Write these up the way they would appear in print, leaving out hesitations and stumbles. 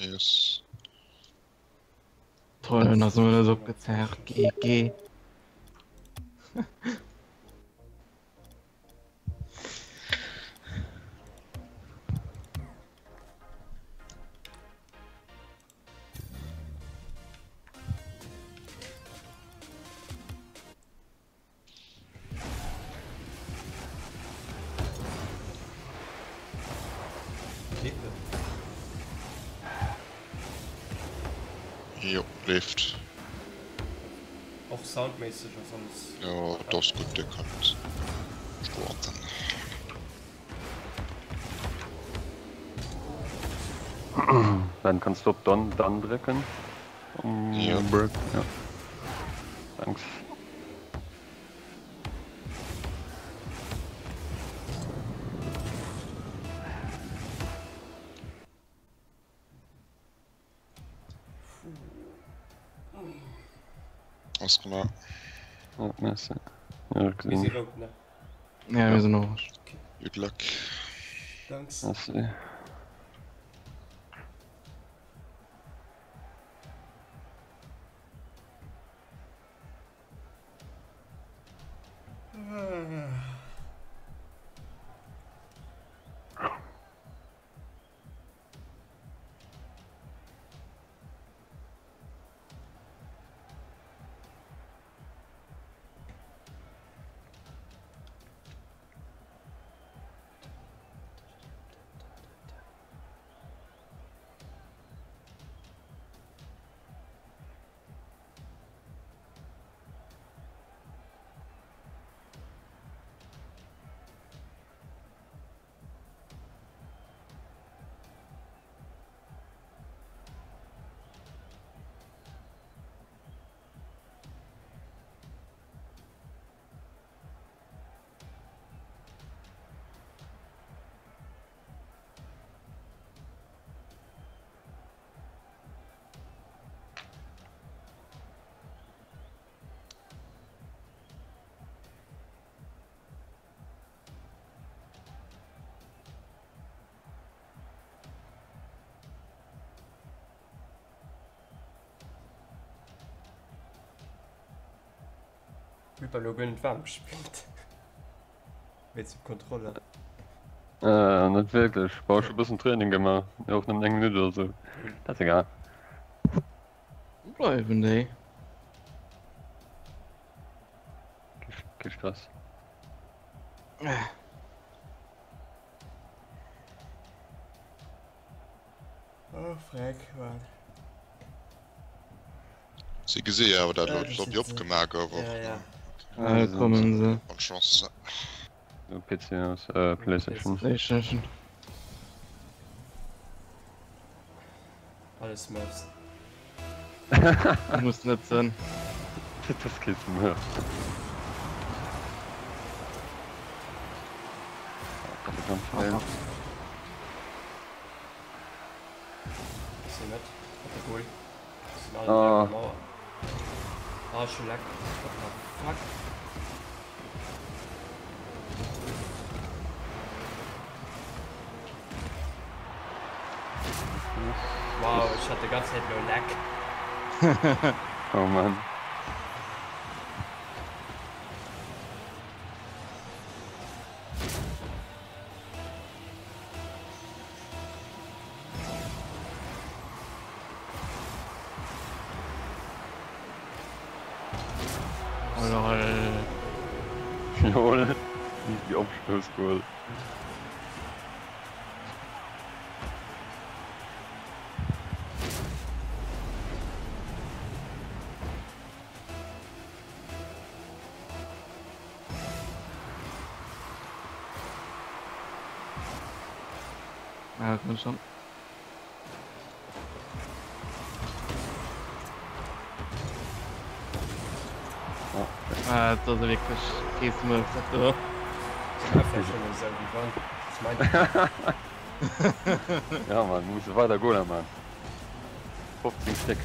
Yes. Toll, dann ass emol alles opgezerrt. GG. Jo, leeft. Och soundméisseg ass alles. Jo, et ass gutt, dir kënnt starten. Ben, kanns du op Done, Done drécken? Ja. Ja. Thanks. Ass gemaach. Ja, merci. Ja, Mir si rout, ne? Ja, mir sinn orange. Good luck. Thanks. Merci. Reaper lo guer net waarm gespillt. Wéinst dem Controller. Äh, net wierklech. Boah, ech hu bëssen Training gemaach. Mee och nëmmen eng Minutt oder sou. Dat ass egal. Wou bleiwen déi? Kee Stress. Oh, Freck, Mann. Si gesi awer dat elo d'Lobby opgemaach gouf och. Ja, ja. Ah, da kommen se. Bonne Chance. PC aus, äh, Playstation. Playstation. Alles Smurfs. Muss net sinn. Dat ass kee Smurf. Dat ass ganz schnell. Sinn net. Hat de Goal. Sinn alle ah. Mauer. Ah, schon leck. What the fuck? Wow, ich hatte die ganze Zeit nur Leck. Oh Mann. Oh lol. Lol. Easy Opstossgoal. Ja, komm schon. Oh, Ah, dat ass wierklech kee Smurf, dat do. Ja Mann, muss weider Goaler man. 15 Stéck.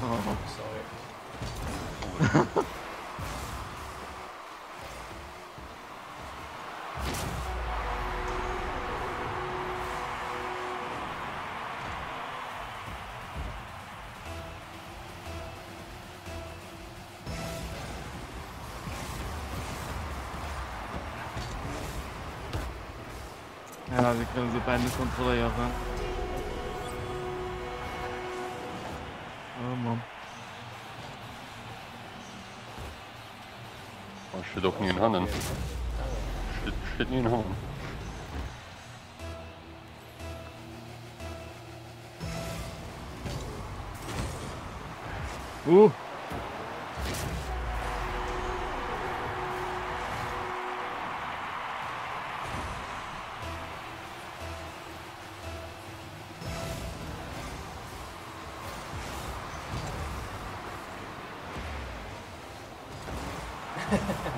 Oh. Sorry. Ja, wir können se bal net kontrolléieren. Oh Mann. Oh, steht och nie hannen. Steht, steht nie hannen. Uh!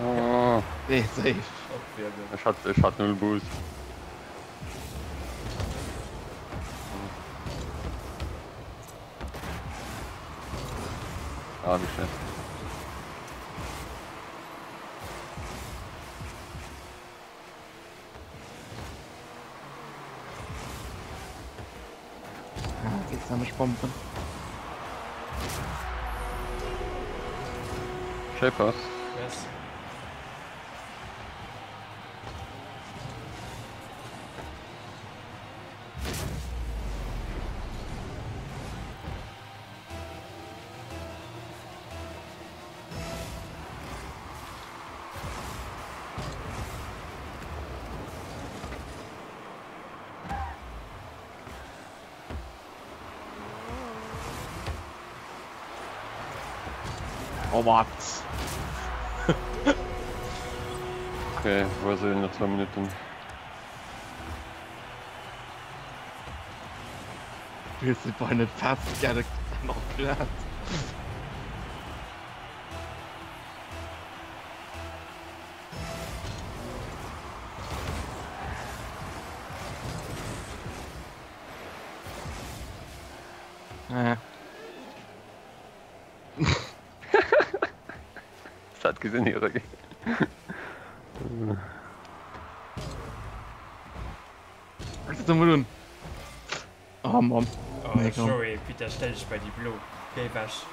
Oh. Nee, safe. Ech hat, ech hat null Boost. Ah, wie schlecht. Ah, geht's da mit Bomben? Shapers. Yes. Oh what? Okay, wo sind noch zwei Minuten? Du willst die Beine fast gerne noch Platz. Naja. Das hat gesehen, ihre. Was ist denn wohl? Oh Mann. Oh, Nee, komm. sorry, Peter, stell dich bei die Blo. Géi wech.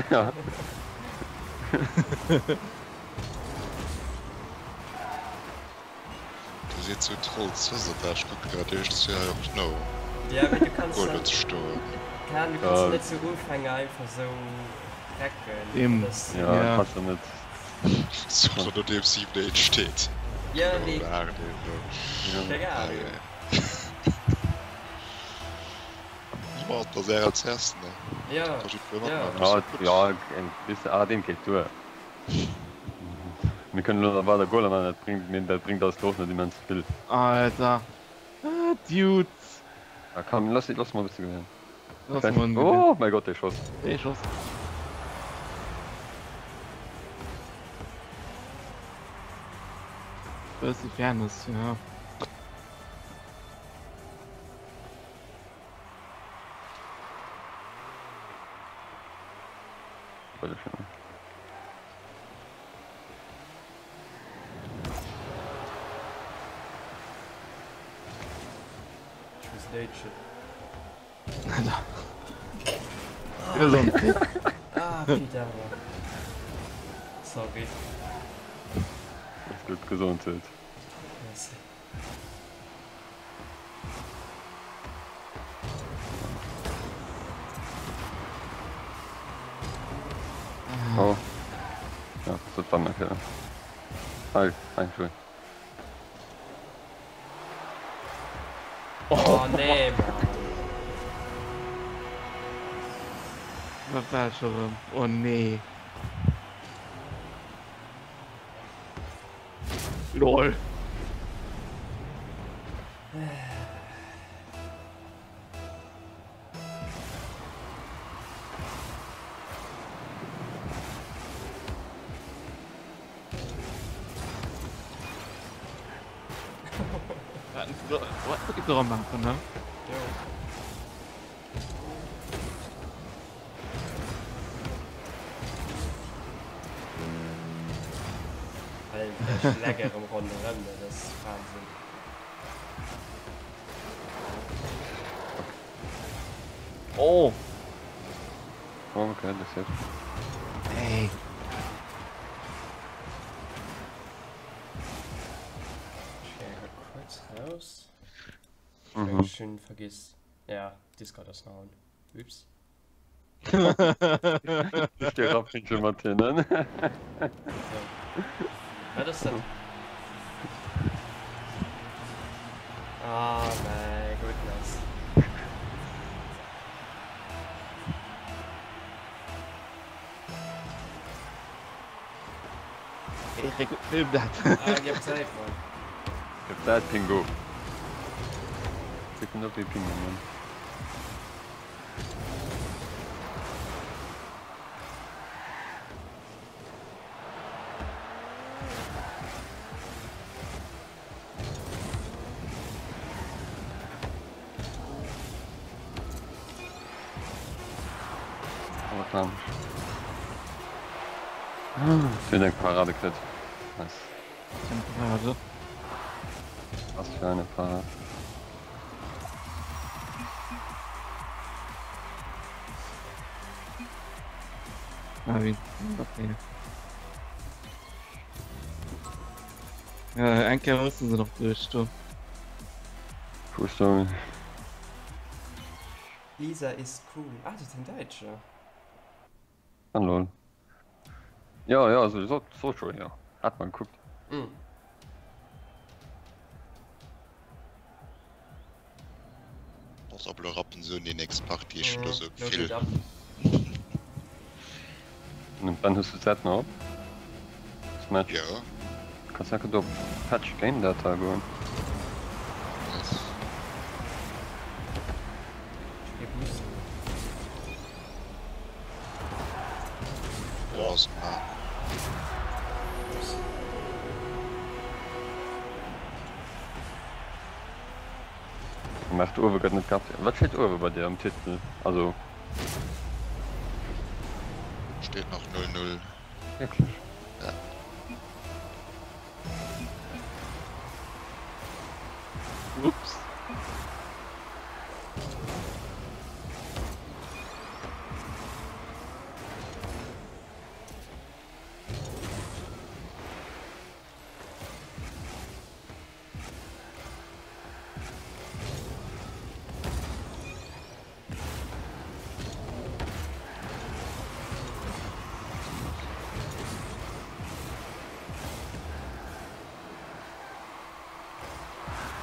ja. Du sidd sou Trolls, wësst der dat? Ech kucke grad iech zwee hei och no. Ja, mee du kanns Goaler net, ze stoen. keine Ahnung, du kanns net sou Ufänger einfach sou recken. Eben. Dat ass, Ja, Ja. kannst du net. Sou nodeems 7 1 steet. ja, nee, Oder 8 1 elo. Ja. keng Ah, Ahnung. ja. Ma dat ass RLCS, ne? Ja, Ka jiddwer ja. matmaachen, Ja, ass jo gutt. ja, eng bis ah, dem geht duer. Mir kënnen elo nach weider Goaler man, dat bringt mir dat bringt eis och net immens vill. Alter. Ah, Dudes. Ah, komm, lass, lass mal e bësse gewinnen. Lass mal gewinnen. Oh mein Gott, der Schoss. Der Schoss. Bisschen Fairness, ja. Voll schön. Ich muss nagen. Alter. Gesundheit. Ah, Peter. Sorry. Ist gut, Gesundheit. Merci. Oh. Ja, das war mein Fehler. Hi, hi, schön. Oh, nee, Mann. Was war schon? Oh nee. LOL. Was machen, ne? Jo. Ech leck erëm ronderëm, dat ass Wahnsinn. Oh! Oh, okay, das jetzt. Ey. Ech géing enker kuerz raus. Ech Mhm. mengen ech hunn vergiss, ja Discord ass nach on. Ups. Ech dir Raffchen mat hinnen. Wat ass dat? Ah my goodness. Erik, film dat. Ah, gib Zäit, Mann. Gib Zäit, Pingu. Kritt en op wéi Pingu, Mann. Vielen Dank Parade kritt. Nice. Parade. Was für eine Parade. Ah, wie? Okay. Ja, eng Kéier mussen se noch duerch do. True story. Lisa ist cool. Ah, dat ass en Däitscher. Ah lol. Ja ja also so, so schon ja. Hat man geguckt. Mm. Ass op lo rappen se un déi nächst Partie, ech hunn do sou e Lo Gefill. geet ab. Und dann hues du d'Säit nach op? Das Match. Jo. Kanns enke do op Patch Game Data goen. Yes. Ech gi boosten. Jo, ass gemaach. Ups. Maach uewe gëtt net gehabt. Wat steet uewe bei dir am Titel? Also. Steet nach 0, 0. Wierklech? Ja. Ups.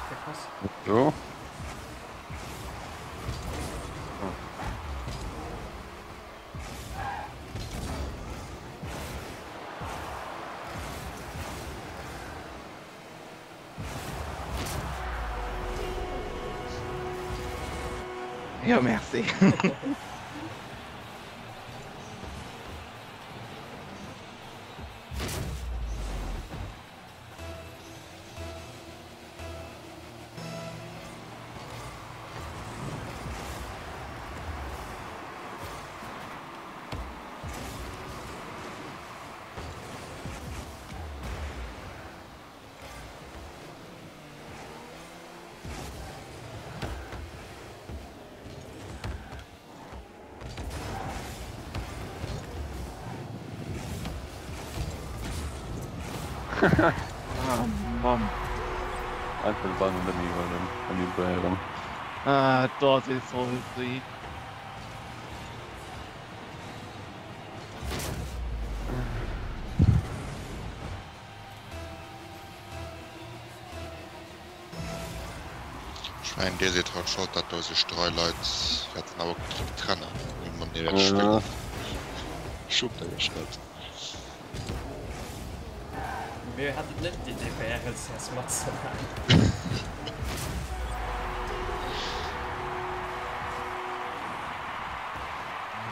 Der Pass. So. Jo, merci. Ah, Mann. Einfach de Ball net méi huelen an iwwerhéieren. Ah, dat is sorry. Ech mengen dir sidd haut Schold dat do sech 3 Leit wäerten awer trennen wéi man dir dat Ja. spillen. Schubt der iech net. Mir haten net d'Idee fir RLCS matzemaachen.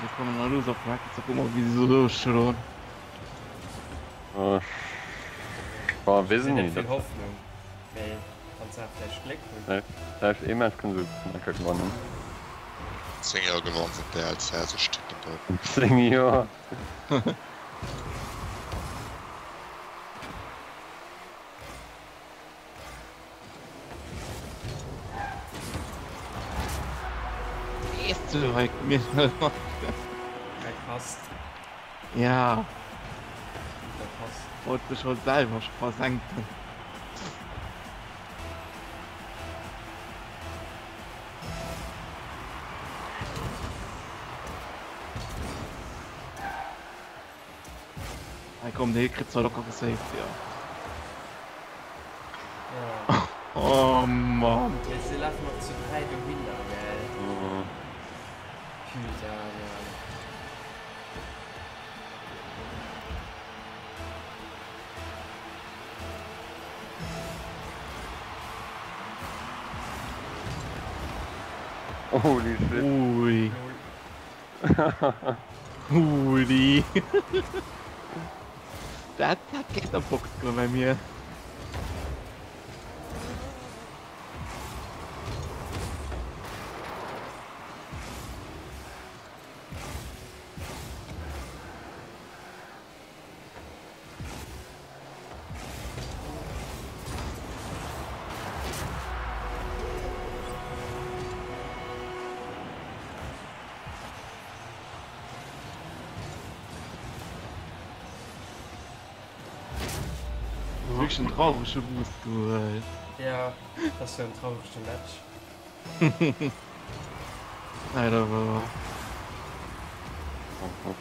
Wir kommen an Loser Brackets op ëmmer wéi se so rouschloen. Boah, weess Sinn ech net net. vill Hoffnung, mee wann se vläicht Gléck hunn. Vläicht ee Match kënne se enker gewannen. 10 Joer gewonnen sinn d'RLCS, ech tippen drop. 10 Joer. So, hei, mir. Mäi Pass. Ja. Guter Pass. Wollt sech haut selwer scho versenken. Hei komm, dee kritt zwar locker gesaved, jo. Ja. Oh Mann. Mee se lafen och zu 3 dohinner, gell? Putain, Mann. Holy shit. Ui. Lol. Ui. Dat hat gäert an d'Box goen bei mir. Wierklech en traurege Boost gehuel. Ja, dat ass jo en traurege Match. Leider wouer. Oh Gott.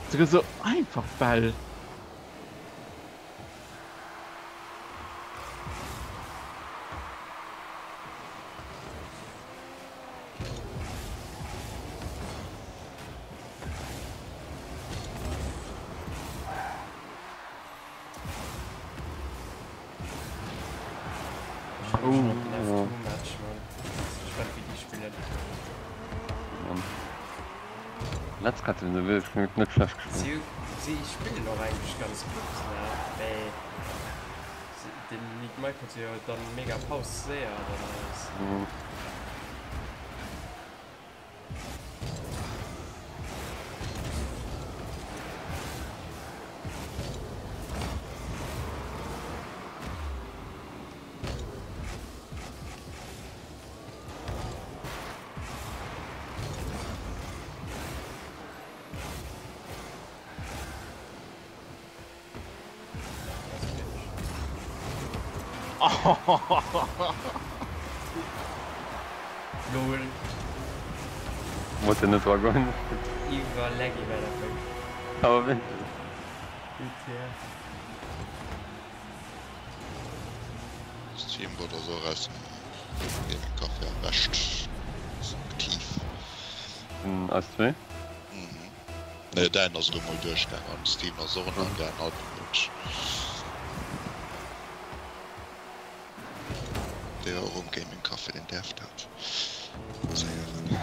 Souguer sou einfach Bäll. Oh. Letz hat se wierklech net schlecht gespillt. Si spillen och eigentlech ganz gutt, ne? Mee den Nick Mike huet jo dann mega Paus séier dann alles. Lol. Wollt en net dra goen. Iwwer laggy motherfucker. Awer wierklech. WTF. Steamboat ass och aus dem Gaming Café erwächt. Ass aktiv. Den Eis 2? Mhm. Nee, däin ass elo mol duerchgaang an Steam ass och en däin Album. Dee war och um Gaming Café, deen däerf dat poséieren.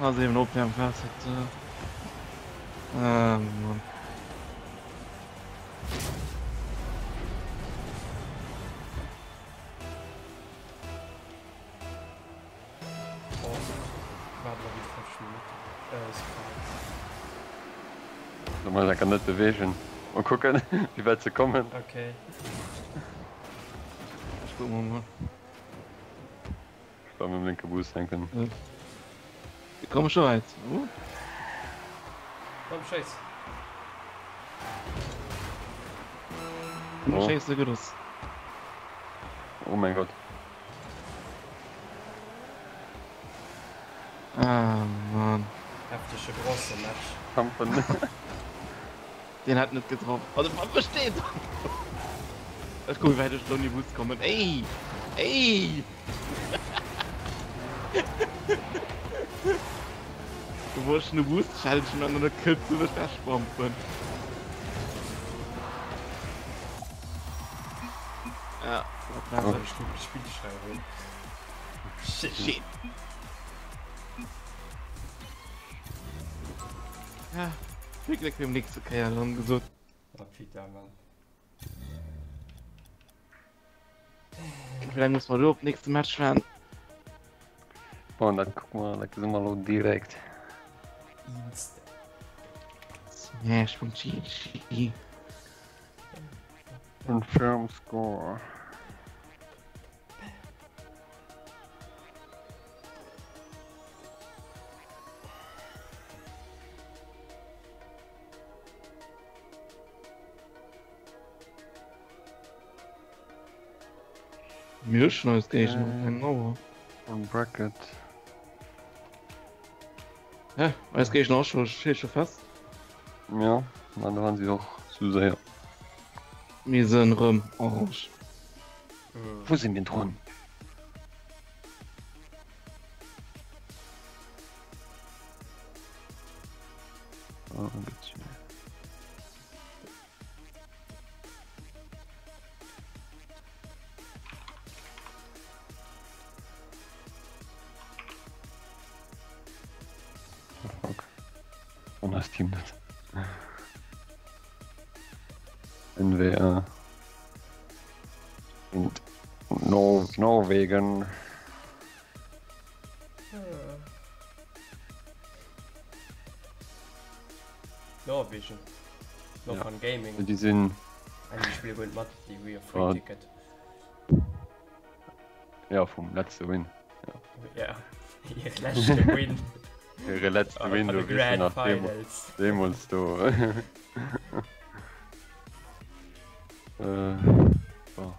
Ass eben Opwärmphase. Ah, Mann. Lo mol enker net bewegen. Mol kucken wéi wäit se kommen. Okay. Ech kucken mol. Ech bleiwen um lénke Bus hänken. Ech komme scho wäit. Uh. Komm schéiss. Oh. Schéiss se gutt ass. Oh mein Gott. Ah Mann. Heftege Bronzematch. Kampen. Den hat net getroff. Also wat besteet? Ech kucken wéi wäit ech ouni Bus kommen. Ey! Ey! Du wolltest eine Boost Challenge an der Kürze du mech wegpumpen. Ja, dat war Oh. Ich guck die Spielbeschreibung. Shit. Shit. Ja, viel Glück beim nächsten Kéier dann gesot. Ah, Peter, Mann. Wéi laang musse mer elo op den nächste Match waarden? Bon, dat kucke mer, dat gesi mer elo direkt. Instant. Smash.gg. Confirm score. Mir schon eis Géigner äh, eng Auer. One Bracket. Hä? Eis Géigner ass schon, steet schon fest. Ja, ma da waren sie och zu séier. Mir sinn rëm orange. Wou sinn mir drun? Oh, geht's hier. Oh, fuck. Oh, das Team net. NWA. Und Nor Norwegen. Norwegen. Northern ja. Gaming. Die sind. Déi spille gutt mat, déi hu jo Free ah. Ticket. Ja, vum letzte Win. Ja, ja. hire leschte Win. Hire letzte Win, du Grand nach Finals. Deemools do. äh, so.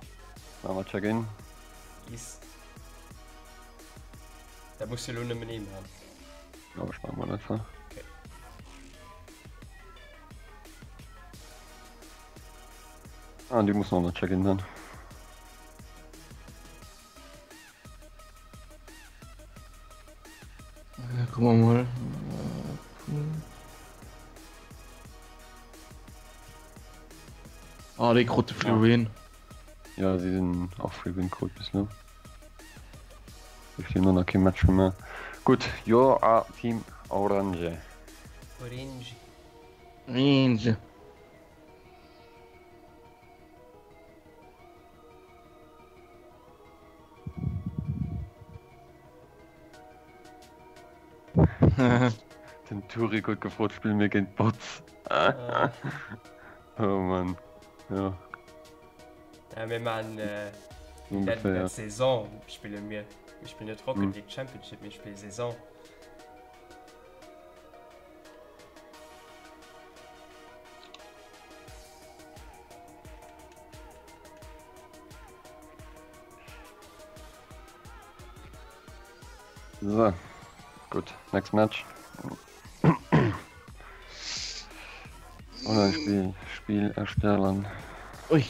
Machen wir Check-in. Is. Da muss du lo nëmmen een han. Ja, ich mach mal einfach. Okay. Ah, die muss noch Check-in dann. Ja, gucken wir mal. Ah, déi krute Free Win. Ja, sie sinn och Free Win krut bis lo. Ech hunn nach kee Match gemaach. Gutt, jo a Team Orange. Orange. Orange. Den Turik huet gefrot, spille mir géint Bots? Oh Mann. Ja. Ja, mir man äh, Ungefähr. Saison spille mir. Mir spillen net Rocket hm. League Championship, mir spille Saison. So, gut, next match. Online-Spiel, Spiel erstellen. Ui.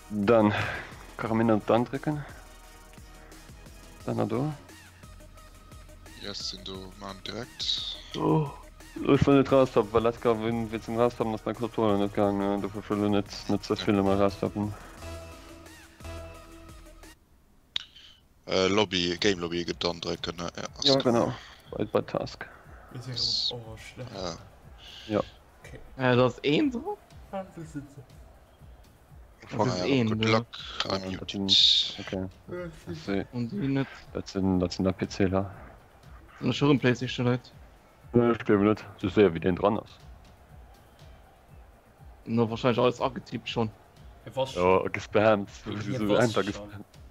Dann Karamina dann drücken. Dann do. Yes, sinn do, man direkt. Oh. Ech wëll net raustappen, well letzt Kéier wéi wéi zum raustappen ass mein Controller net gaangen, dofir wëll ech net net ze vill ëmmer raustappen. Äh, Lobby, Game Lobby gëtt dann drécken, ne? Ja, ass Ja genau, bei bei Task. Mir si rëm op Orange, ne? Ja. Ja. Okay. Äh, dat ass een drop? Ah, do sinn se. Dat ass een, Good ne? luck, I'm Dat sinn, muted. okay. Dat Und déi net. Dat sinn dat sinn der PCler. Sinn dat scho rëm Playstation Leit? Ech gleewen net, sou séier wéi deen dran ass. No wahrscheinlech alles agetippt schon. Hie wosst Jo, schon. gespammt, Hie sou wosst enter schon. gespammt.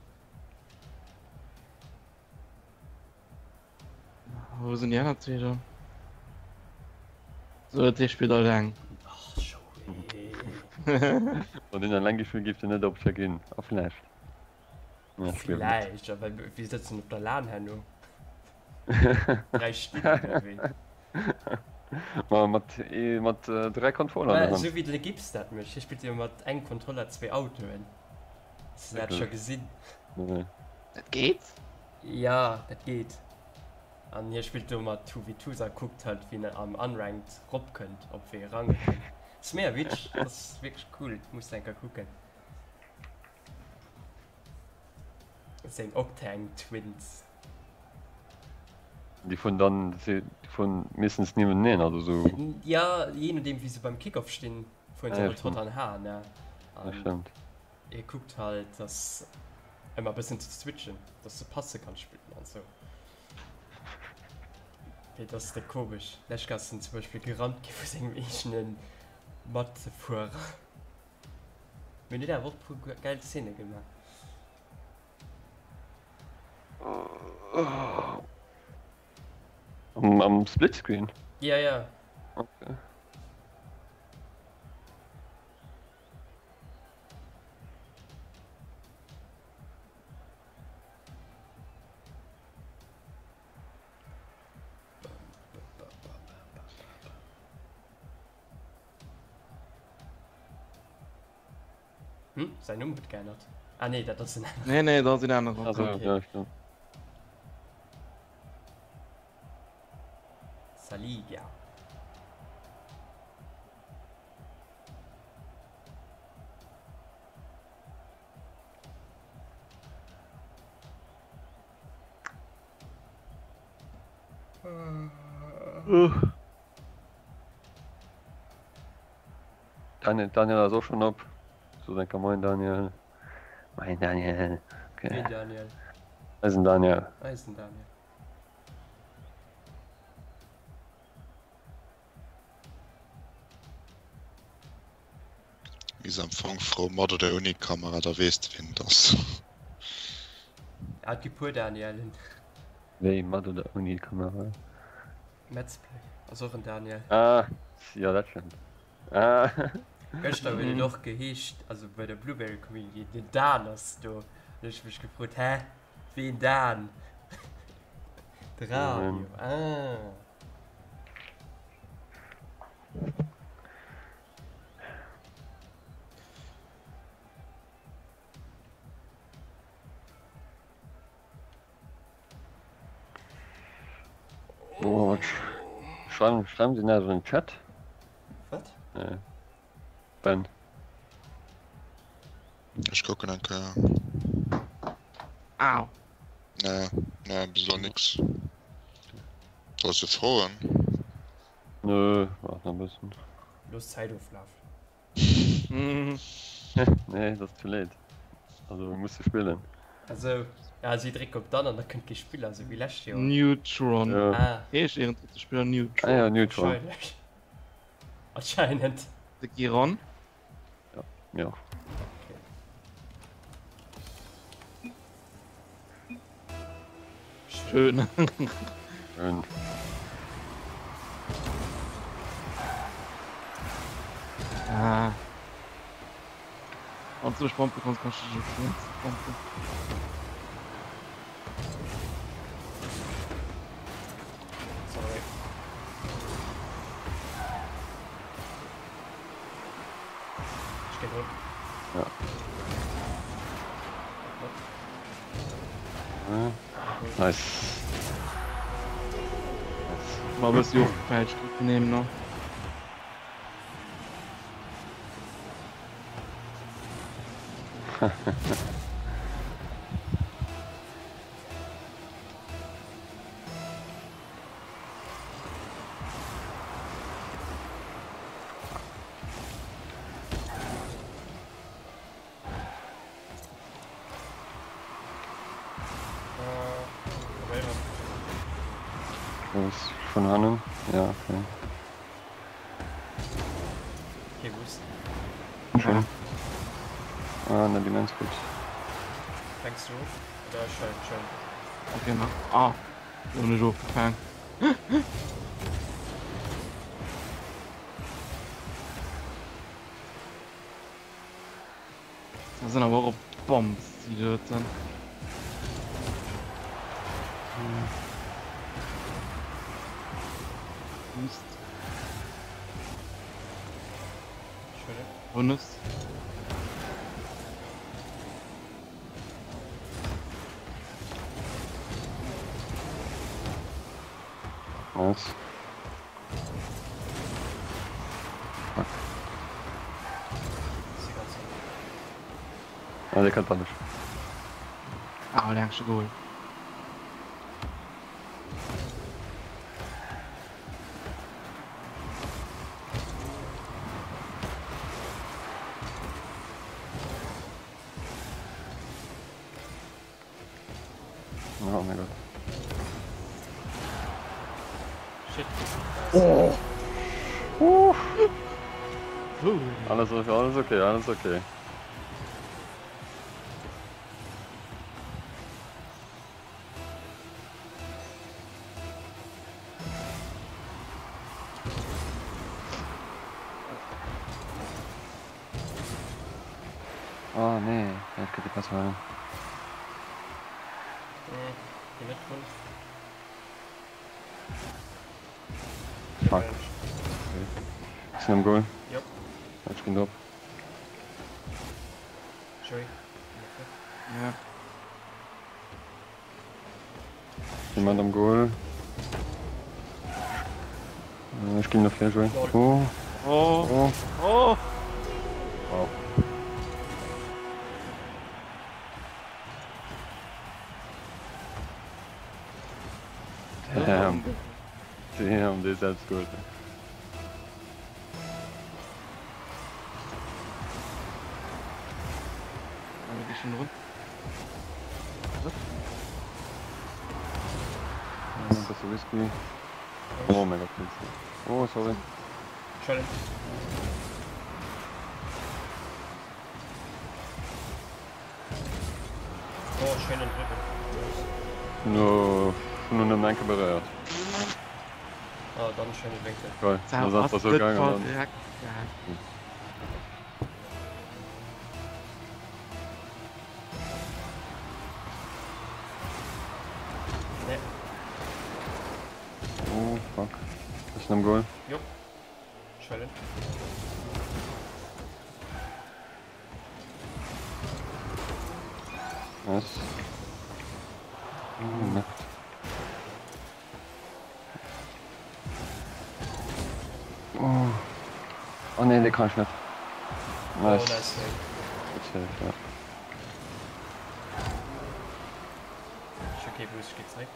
Wou sinn déi aner zwee dann? So, dat dee spillt alleng. Ach, Joé. Wann deen alleng gespillt géif, deen net op Check-in. A vläicht. Ja, ech gleewen net. Vläicht, awer wir sëtzen op der LAN herno. 3 Still oder wéi? Ma mat, eh, mat 3 Controller an Ma der Hand. esou wéi de Gibbs dat mécht. Hie spillt jo mat engem Controller zwee Autoen. Has de dat scho gesinn? Nee. Dat geet? Ja, dat geet. An hie spillt do mat 2v2s a kuckt halt wien am Unranked ropkënnt, op wéi ee Rang e kënnt. Ass mega witzeg, ass wierklech cool, muss de eng Kéier kucken. Seng Octang Twins. Déi fueren dann, déi fueren meeschtens niewenteneen, also sou. Ja, jee nodeem wéi se beim Kickoff stinn, fueren se halt hott an har, ne? Ja, stimmt. Hie kuckt halt, dass ëmmer e bëssen ze switchen, dass de Passe kann spillen an sou. Mee dat ass déck komesch. Lescht Kéier ass en zum Beispill gerannt gi vu sengem eegene Matfuerer. Mee en huet awer och e puer gäil Szene gemaach. Am, am Splitscreen? Ja, ja. Okay. Hm, säin Numm huet geännert. Ah nee, dat ass en aneren. Nee, nee, dat ass en aneren. Also, okay. ja, stimmt. Saliga. Daniel, Daniel ass och schon op. So denke moin Daniel. Moin Daniel. Okay. Ween Daniel? Eisen Daniel. Eisen Daniel. Is am Fong frou mat oder ouni Kamera, da weess de wien et ass. Ah, et gi puer Danielen. Wéi mat oder ouni Kamera? Metzplay ass och en Daniel. Ah, jo dat stëmmt. Ah. Gëschter huet et och geheescht, also bei der Blueberry Community, den Dan ass do. An ech mech gefrot, hä, ween Dan? De Radio, ah. Oh, wat schreiwen, schreiwen sie nach den Chat? Wat? Nee. Ben. Ech kucken eng Kéier. Au. Nee, nee, bis elo nix. Soll se froen? Nö, wart nach e bëssen. Looss d'Zäit oflafen. Nee, et ass zu late. Also mir musse spillen. Also, ja, si drécken op dann an da kënnt kee Spiller, esou wéi lescht Joer. Neutron. Ja. Ah. Heescht iergendwéi de Spiller Neutron? Ah ja, Neutron. Wahrscheinlech. Anscheinend. De Giron. Ja, mir och. Okay. Schön. Schön. Ah. Wann du mech bumpen kanns, kannst du dich schon bumpen. Sorry. Ech ginn drun. Ja. Nice. Nice. Mal bëssi ofgefälscht nehmen ne? Was von hannen? Ja, okay. Kee Boost. Schön. Ah, net immens gutt. Fänks du of? Oder ech hëllen schön. Okay, mach. Ah, lo hunn ech ofgefaang. Dat sinn awer och Bombs, déi doten. Boost. Bonus. Nice. Ah, der kann nicht. Ah, der hat schon geholt. Shit. Oh! Uh. Alles, alles okay, alles okay. Oh nee, dat gëtt e besser. Fuck. Sinn am Goal. Jop. Ech ginn drop. Sorry. Ja. Niemand am Goal. Ech ginn dofir, Joé. Oh. Oh. Oh. Oh. Wow. Damn. Damn, dee selbst geholt. Whisky. Oh mein Gott, Oh, sorry. Schön. Oh, schönen Drücken. No, schon nur enke berührt. Ah, dann schöne Winkel. Geil. Das ass einfach so gegangen. Dann. Nee. Oh, fuck. Ass am Goal. Jo. Schwellen. Nice. Oh, Nacht. Oh. Oh nee, dee kann ech net. Oh, Nice. nice save. Good save, ja. Ech hu kee Boost, ech gi zréck.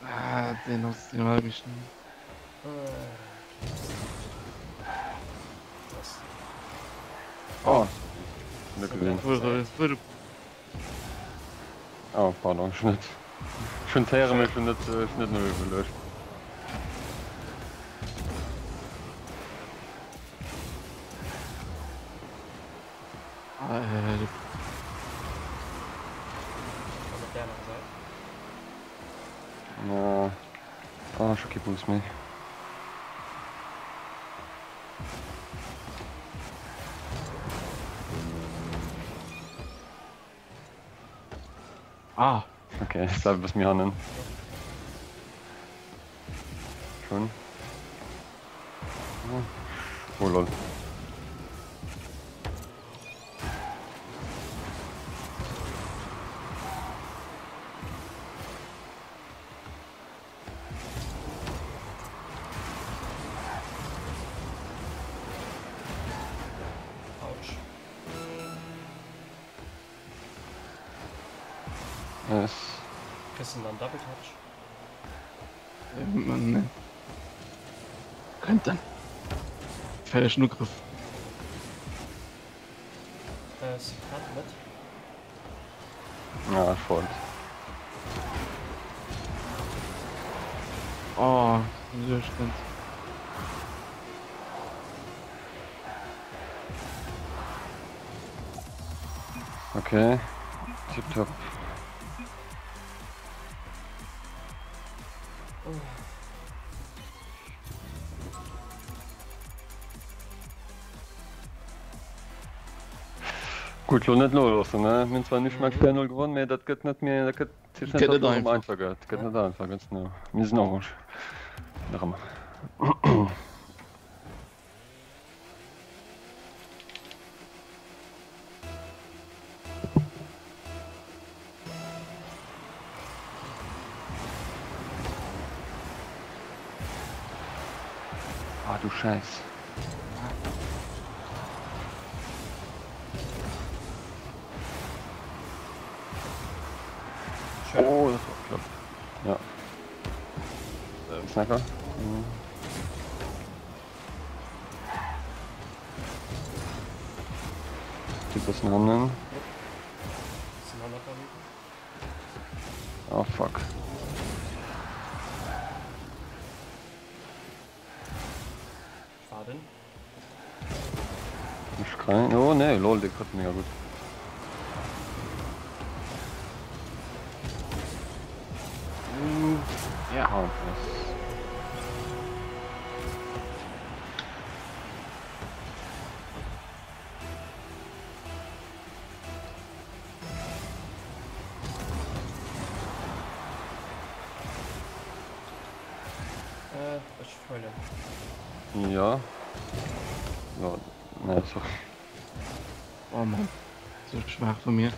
Ah, den ass den war mich. Oh. Net gesinn. Oh, pardon, ech hunn net. Ech hunn d'Héiere, mee ech hunn net, ech hunn net no iwwerluecht. Äh, Op der anerer Säit. Ja. Ah, ech hu kee Boost méi. Ah. Okay, ech bleiwe bësse méi hannen. Schon. Oh lol. Autsch. Nice. Kriss en dann Double Touch? Mann, ne. Könnt dann. Gefährlichen Ugrëff. Äh, si kennt net. Ja, ech wollt. Oh, duerchkënnt. Okay, tipptopp. Gutt, lo net noloossen, ne? Mir hunn zwar nicht mat 4-0 gewonnen, mee dat gëtt net méi, dat gëtt heescht net, datt et einfach gëtt. Gëtt net einfach, ganz genau. Mir sinn orange. Nach ëmmer. Ah, du Scheiß. Oh, das war knapp. Ja. Sniper. Mhm. Typ ass hannen. Oh fuck. Schaden. Ech kréien, oh nee, lol, dee kritt mega gutt. Ja. Ah, nice. Äh, ech huelen. Ja. Ja, nee, sorry. Oh Mann. So schwaach vu mir.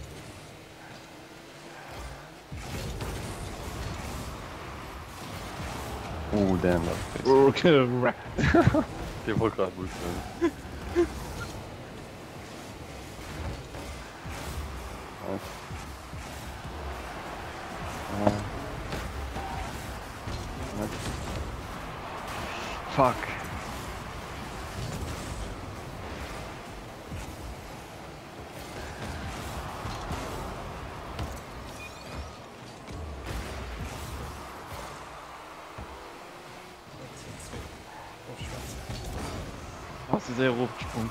Oh, damn, dat ass crazy. Oh, gerackt. Dee wollt grad boosten. Nice. Ah. Nice. Fuck. Ass ze séier erofgesprong.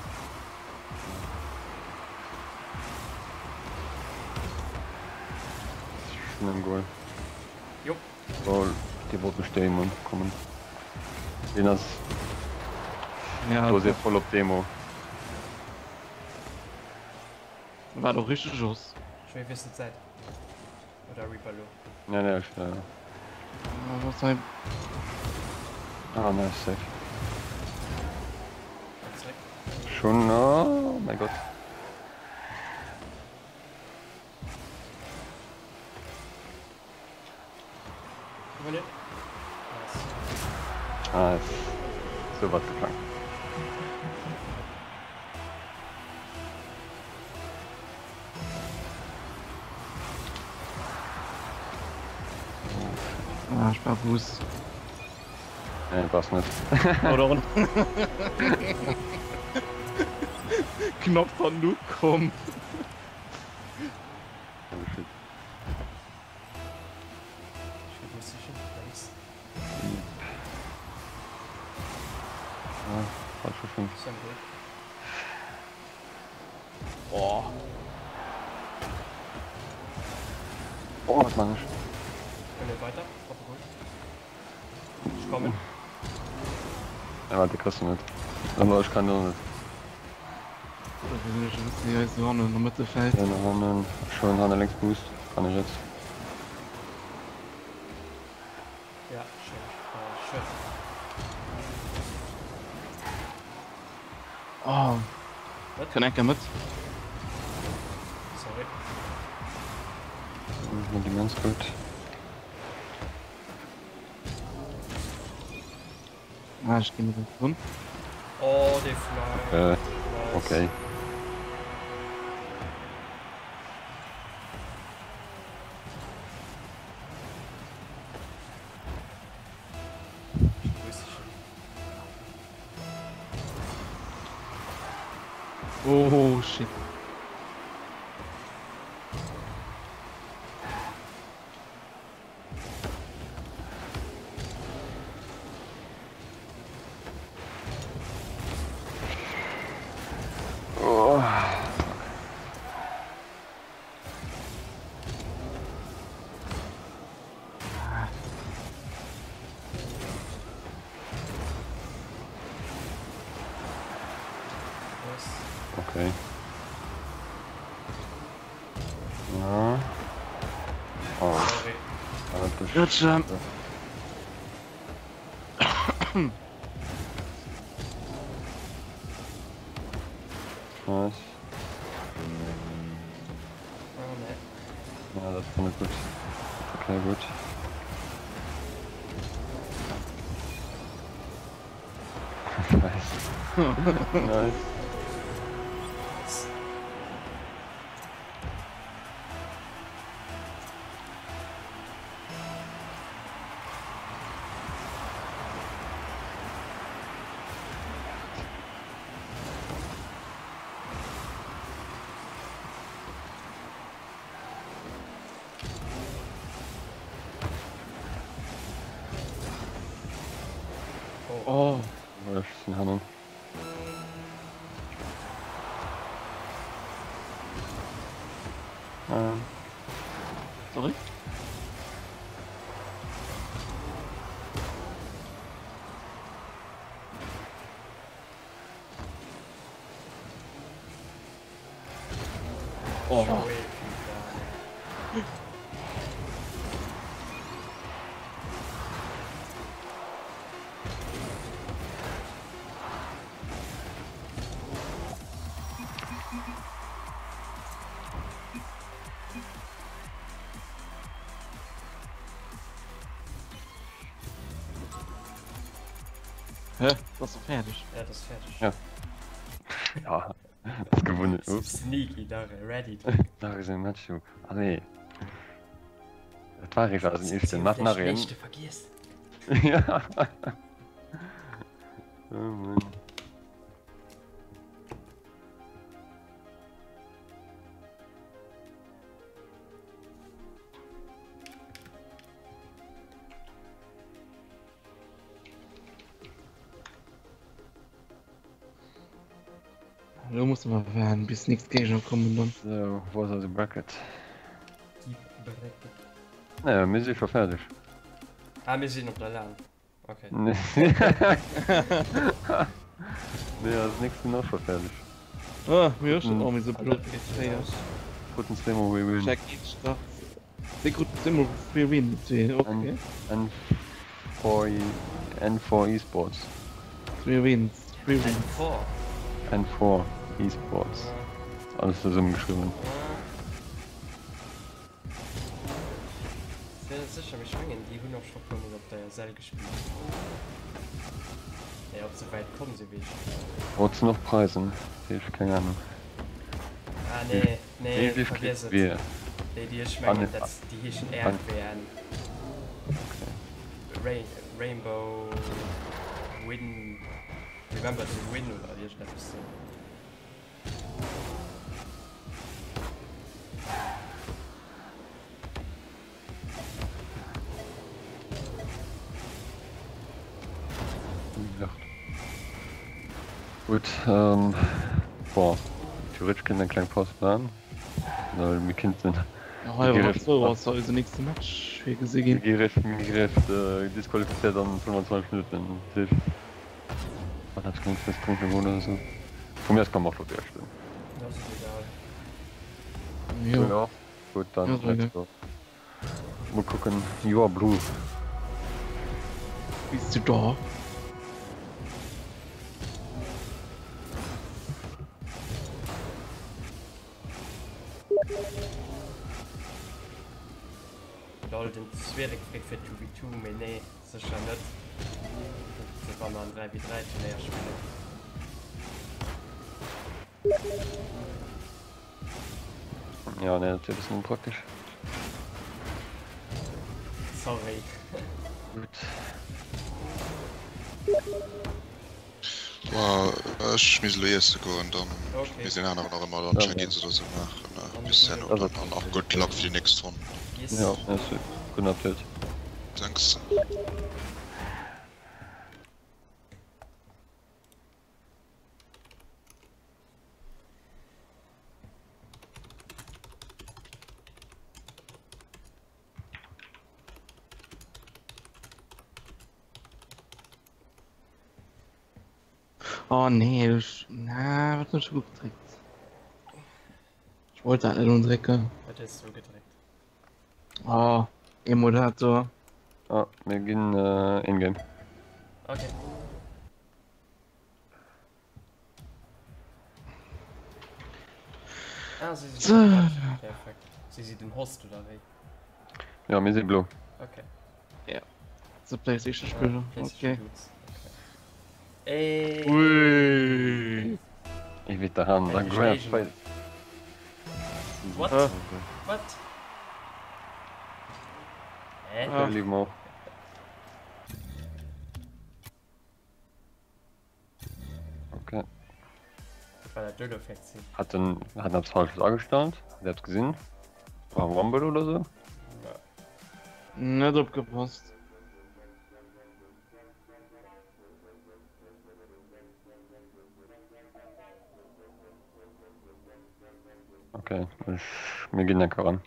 Schon am Goal. Jo. Lol, dee wollt mech Demo kommen. Deen ass Ja, do ass voll op Demo. War doch richteg ass. Ech méi wiesselt d'Säit. Oder Reaper lo. Nee, nee, ech. Äh... Was hei? Ah, nice, safe. Zréck. Schon, oh mein Gott. Iwwerliewen. Nice. Nice. So wat geplangt. Ah, ich war Boost. Nee, passt net. Oder Knopf von nu komm. Oh shit. Ich muss sicher links. Ah, falsch verschwunden. Ist am Goal. Oh. Oh, was mach ich? Können wir weiter? Auf den Goal. Ich komme. Ja, warte, kriegst du nicht. Aber ich kann nur nicht. Hier ist so in der Mittelfeld. Ja, hannen, schon hannen links Boost. Kann ich jetzt. Ja, schön. Oh, schön. Oh. Was? Kann Enker mit? Sorry. Mhm, die ganz gut. Ah, ich geh mit drin. Oh, der Fly. Äh, Nice. okay. Ich grüße dich. Oh, shit. Oh. Nice. Okay. Ja. Oh, Sorry. das ist Gotcha. Nice. Oh, ne. Ja, das finde ich gut. Okay, gut. Nice. Nice. Nice. Oh. Oh. Oh, ich bin Hannen. Sorry. Oh. Hä? Das ass doch fäerdeg. Ja, das ist fertig. Ja. Ja, das gewonnen. So sneaky, da ready. Nach is en Match, du. Allez. Dat war egal, den éischten. Mach nach een. Nächste vergiss. Ja. Oh Mann. Lo muss mer waarden bis nächst Géigner kommen dann. So, wou ass eise Bracket? Gib Bracket. Naja, mir si scho fäerdeg. Ah, mir sinn op der LAN. Okay. Nee, eis nächst sinn och scho fäerdeg. Ah, mir och schon. Oh, mir si blöd wéi aus. Kruten zweemol Wee Win. Check each start. Déi kruten zweemol Free Win, okay. N4 N4 Esports. Free Wins, Free Wins. N4? N4 Esports. Alles zesummen geschriwwen. Sinn net sécher, mee ech mengen déi hunn och scho puer mol op der Säll gespillt. Mee ob se wäit komm sinn, weess ech net. Brauchs du nach Preisen? Seef, keng Ahnung. Ah nee, nee, Wéi vergiess et. Wier. Déi déi ech mengen, dat déi heeschen RWN. Okay. Rainbow Win, Remember to Win oder iergendeppes sou. Gutt, ähm, bon, theoretesch kéint eng kleng Paus man, well mir kinnten. Ja, hei war sou ass eise nächste Match virgesi ginn. Mir gi réischt disqualifizéiert an 25 Minutten. Dat heescht, wann eppes kéint eppes drénke goen oder sou. Vu mir aus kann mer och scho fir spillen. Dat ass egal. Jo. Jo, gutt, dann let's go. Mol kucken, Joer Blue. Bist du da? Lol, den Zwirek freet fir 2v2, mee nee, sécher net. Dat wa mer en 3v3 Turnéier spillen. Ja, nee, dat wier e bëssen onpraktesch. Sorry. Gutt. Boah, ech misst elo iesse goen, dann Okay. misst een aneren nach ëmmer dann Check-ins oder sou maachen. Bis herno dann an och good luck fir déi nächst Ronn. Yes. Ja, merci. Gudden Appetit. Thanks. Oh nee, ech, na, wat hunn ech ugedréckt? Ech wollt dat net undrécken. Wat hues du ugedréckt? Oh, ee Moderator. Ah, mir ginn in-game. Okay. Ah, si si Perfekt. Si si den Host oder wéi? Ja, mir si blo. Okay. Ja. The PlayStation Spiller. Ah, PlayStation Okay. Dudes. Okay. Ey. Ui. Ich will da haben, dann grab. Station. What? Ah. What? Hä? Ah. Lieben auch. Okay. Wat war dat do fir eng Zeen? Hat den, hat den eppes Falsches agestallt? Hat der eppes gesinn? War Rumble oder so? Ja. Net opgepasst. Okay, ech, mir ginn enker ran.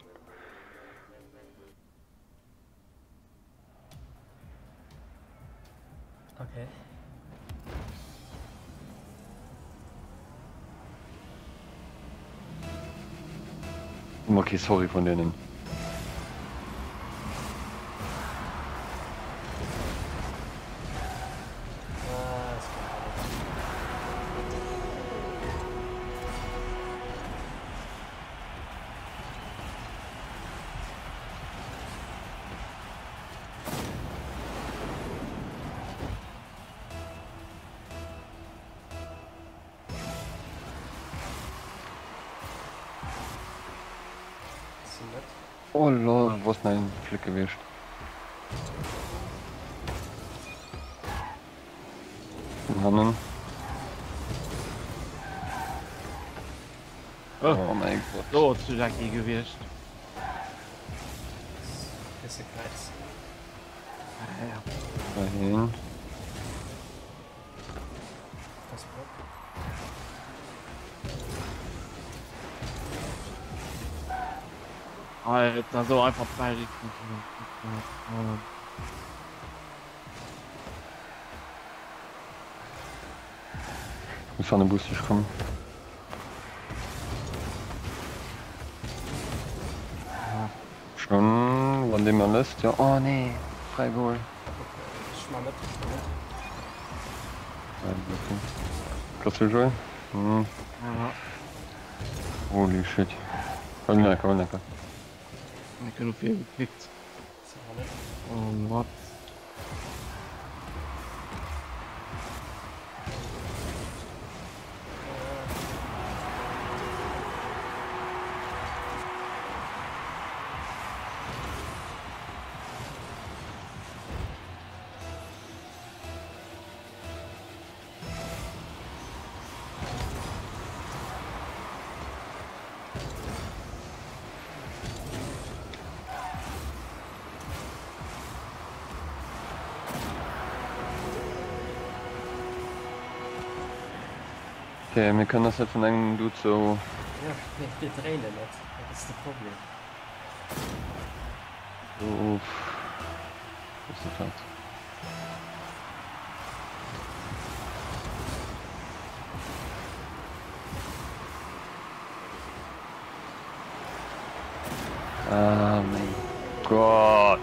Okay. Ëmmer kee Sorry vun deenen. Oh lol, wo ass mäin Flick gewiescht? Vun hannen. Oh, oh mein Gott. So zu Jackie gewiescht. Bisse Kräiz. Ah, ja. Dahin. Das Block. Alter, so einfach bei. Muss an de Bus ech kommen. Schon wann dee mer lësst jo. Oh nee, fräi Goal. Klasse Joel. Hm. Holy shit. Hol necker, hol necker. Ich bin viel gekickt. Oh, what? Okay, mir kënnen das net vun engem Dude sou. Ja, mee mir dréinen net, dat ass de Problem. Uff. Ass dat dat? Ah mein Gott.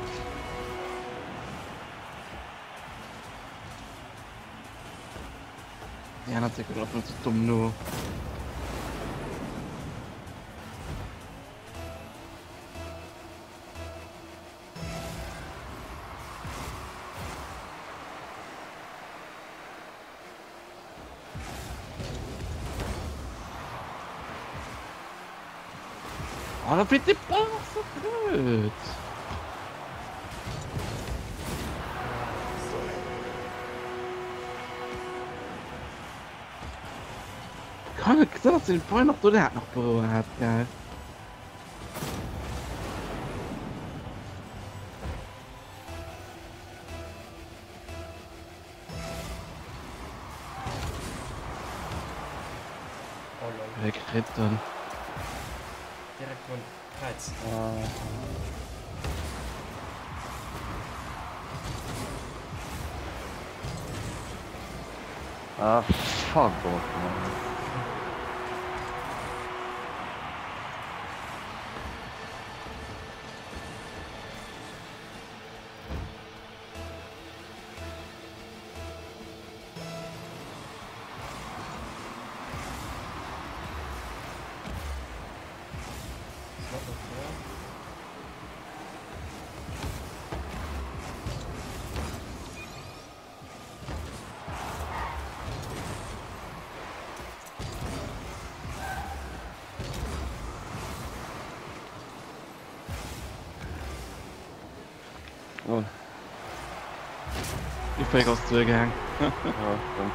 Ja, dat ass dumm no. Oh, da fliegt die Ball noch so blöd. Kann ich gesehen, dass den Ball noch so der hat noch berührt hat, geil. Oh lol. Wer kriegt dann? Direkt run. Kräiz. Ah, fuck off, man. Lol. Die Fake ass duergaang. Ja, stimmt.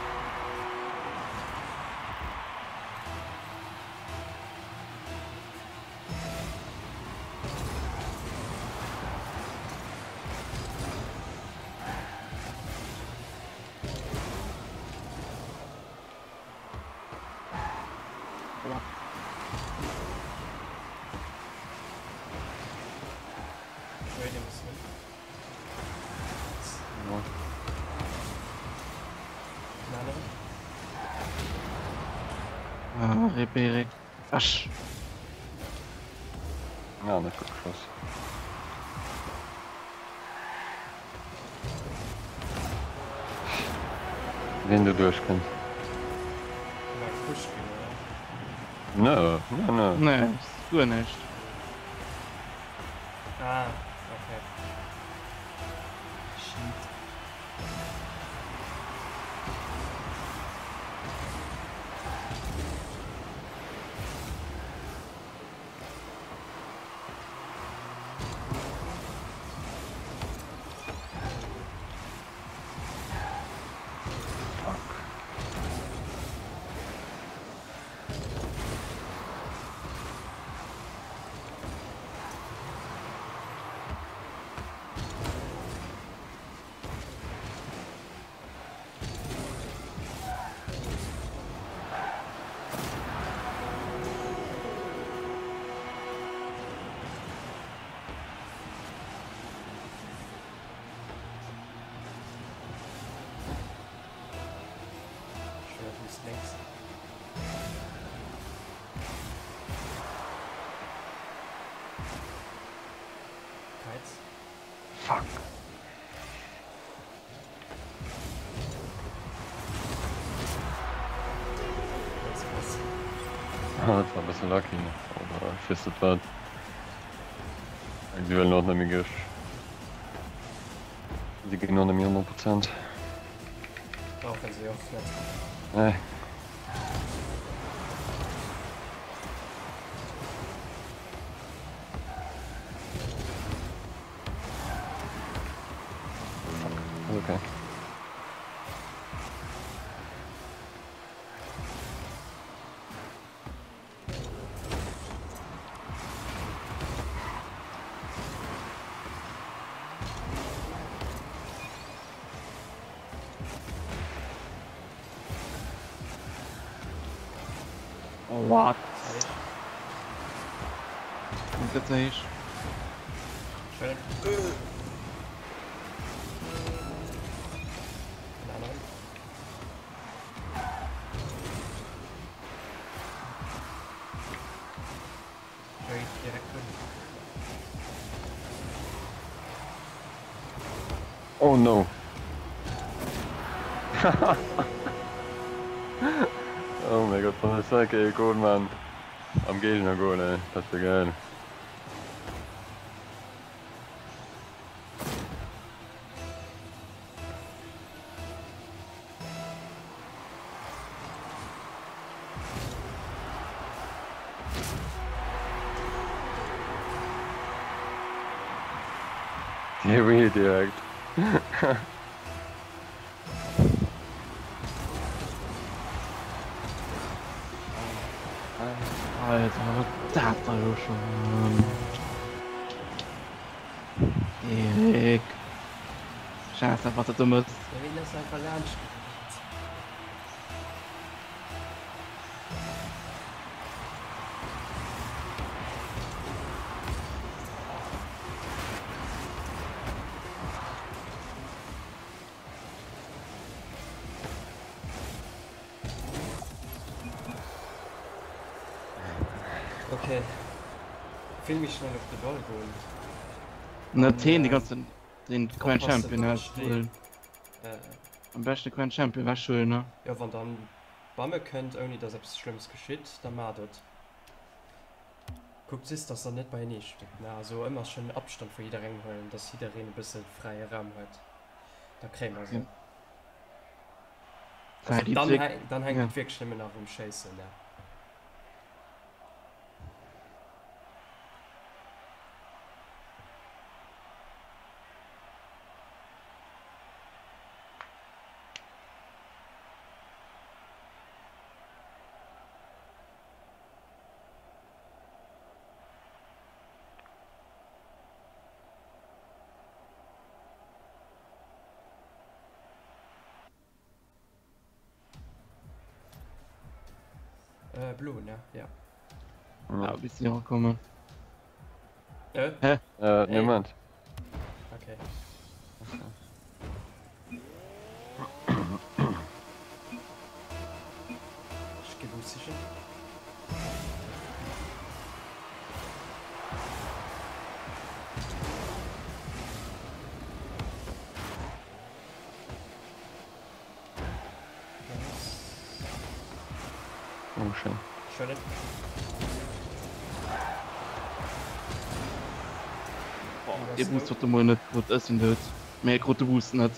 Sorry Erik. Asch. Ja, net gutt geschoss. Wien do duerchkënnt. Nö, nö, nö. Nee, guer näischt. Ah, okay. Shit. Fuck. Schöner Boost links. Kites. Fuck. Ah, dat war e bësse lucky, oder ech weess net wat. Si wëllen och net méi gesch. Si ginn och net méi 100 Prozent. Brauchen si och net. Nee. Fuck, okay. Oh, what? Dat ze héich. Schön. Den aneren. Joey, direkt un. Oh no. Oh mein Gott, wann ech enke e Goal man am Géigner Goal ey, dat wier geil. Wee direkt. Alter, wat dat da elo schon? Erik. Scheiße, wat du mëss. Ja, wien ass einfach laanscht gerannt? Okay. Vill méi schnell op de Ball goen. Net heen, de ganzen den Grand Oppassen, Champion dass halt ich stehe. huelen. Äh, Am beschten Grand Champion wechhuelen, ne? jo, wann dann bamme kënnt, ouni dass eppes Schlëmmes geschitt, da maacht et. Kuckt just, dass der net beienee steet, ne? Also ëmmer schön Abstand vu jidderengem huelen, dass jiddereen e bësse fräie Raum huet. Da kréie mer se. Also dann, dann hänkt et wierklech nëmmen nach um Schéissen, ne? Äh, Blo, ne? Ja. Ja, bis sie auch kommen. Äh? Hä? Äh, ne, Moment. Okay. Ech gi Bus sichen. Oh, schéin. Schön. Dee Boost huet de mol net krut, ech sinn dout. Mee e krut de Boost net.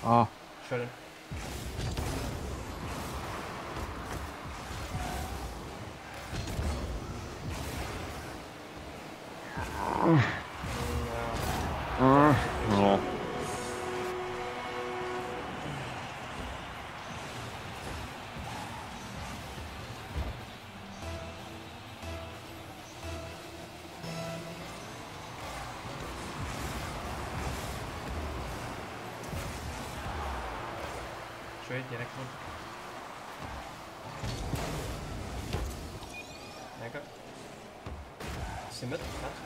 Ah. Schön. Ja. Schön direkt run. Lecker. Si net prett.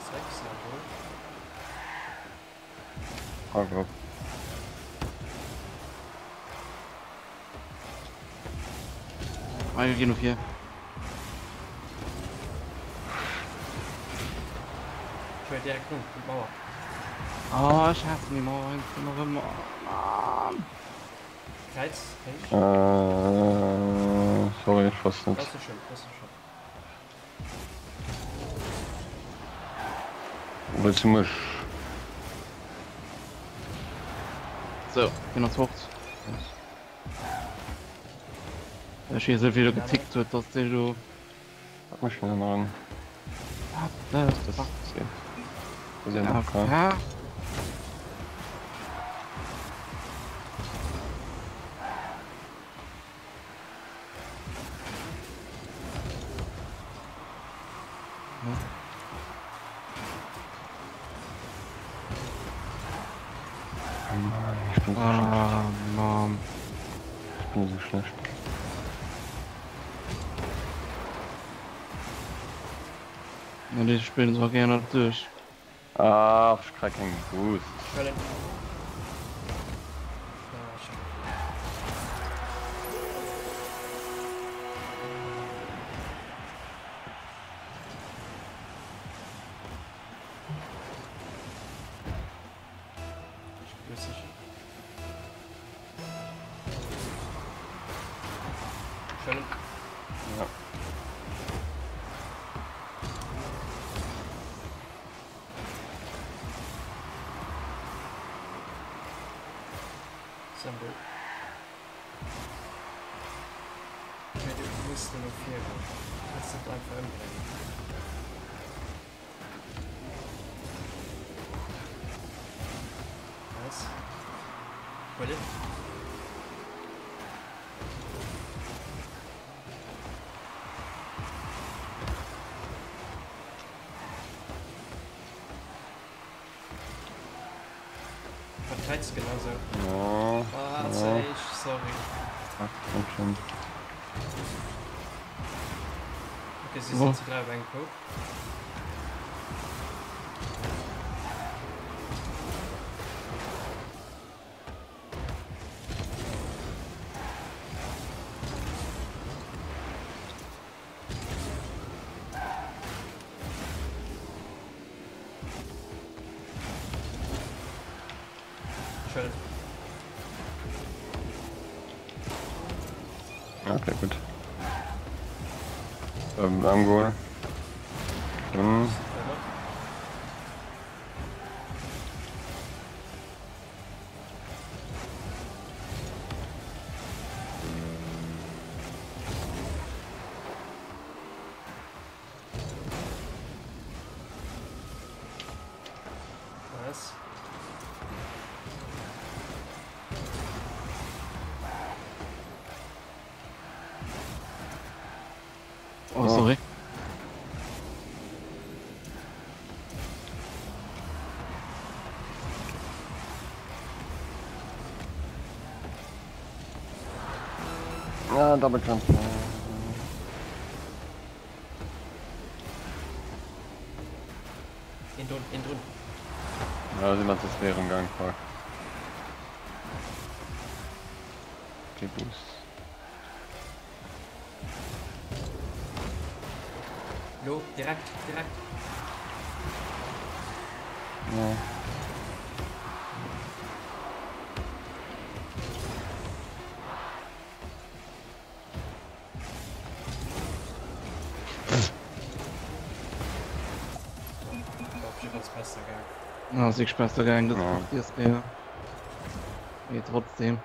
Zréck, jawohl. Ah, drop. Ah, wir gehen auf hier. Ich will direkt rum, die Mauer. Oh, ich hasse die Mauer noch immer. Mann. Kreiz, héich. Äh, sorry, ich wusste Das net. ist schön, das ist schön. Wëlls du mech? So, hien ass fort. Well ech hie esou vill getickt huet, dass dee lo. Wat mécht den aneren? What the Das fuck? seet. Das ist ja noch klar. AFK? Oh Mann, ich bin so schlecht. Ah, Mann. Ich bin so schlecht. Na, déi spillen se och gerne duerch. Ach, ich krieg keinen Boost. Schön. Ja, schön. Ich grüße dich. Schön. Ja. Symbol. Okay, du musst nur noch vier gehen. Kannst du einfach umbringen. Nice. Wollt Verteilt genauso. Ja. Ah, Ja. ich, sorry. Ach, komm schon. Okay, sie Oh. sind zu drei auf einen Cope. Schön. Okay, gut. Ähm, am Goal. Drin. Nice. Oh, sorry. Ah, Double Jump. Een drun, een drun. Ja, si mer ze zwee erëm gaang, fuck. Kee Boost. Lo, direkt, direkt. Ja. Ja, ass wierklech besser gaang, dës Partie ass schwéier. Mee trotzdem.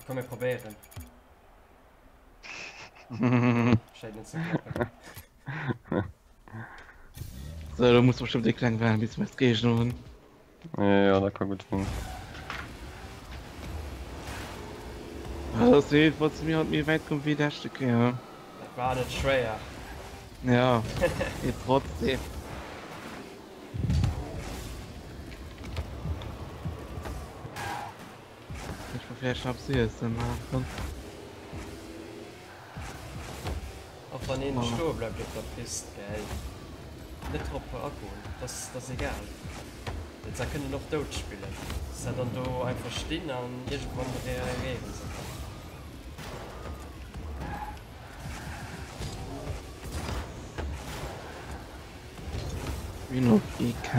Komm mir probéieren. Schéint net ze klappen. So, do muss bestimmt déi kleng waarden bis mir d'Géigner hunn. Ja, dat ka gutt sinn. Ah, dat ass jedenfalls mir haut méi wäit komm wéi leschte Kéier. Dat war net schwéier. Ja, mee trotzdem. Ech war vläicht nach Süessen maachen. Och wann een stoe bleift op der Pist, gell? Net drop agoen, dat ass egal. Well se kënnen och dout spillen. Se dann do einfach stinn an iergendwann reagéieren se dann. Wien op EK.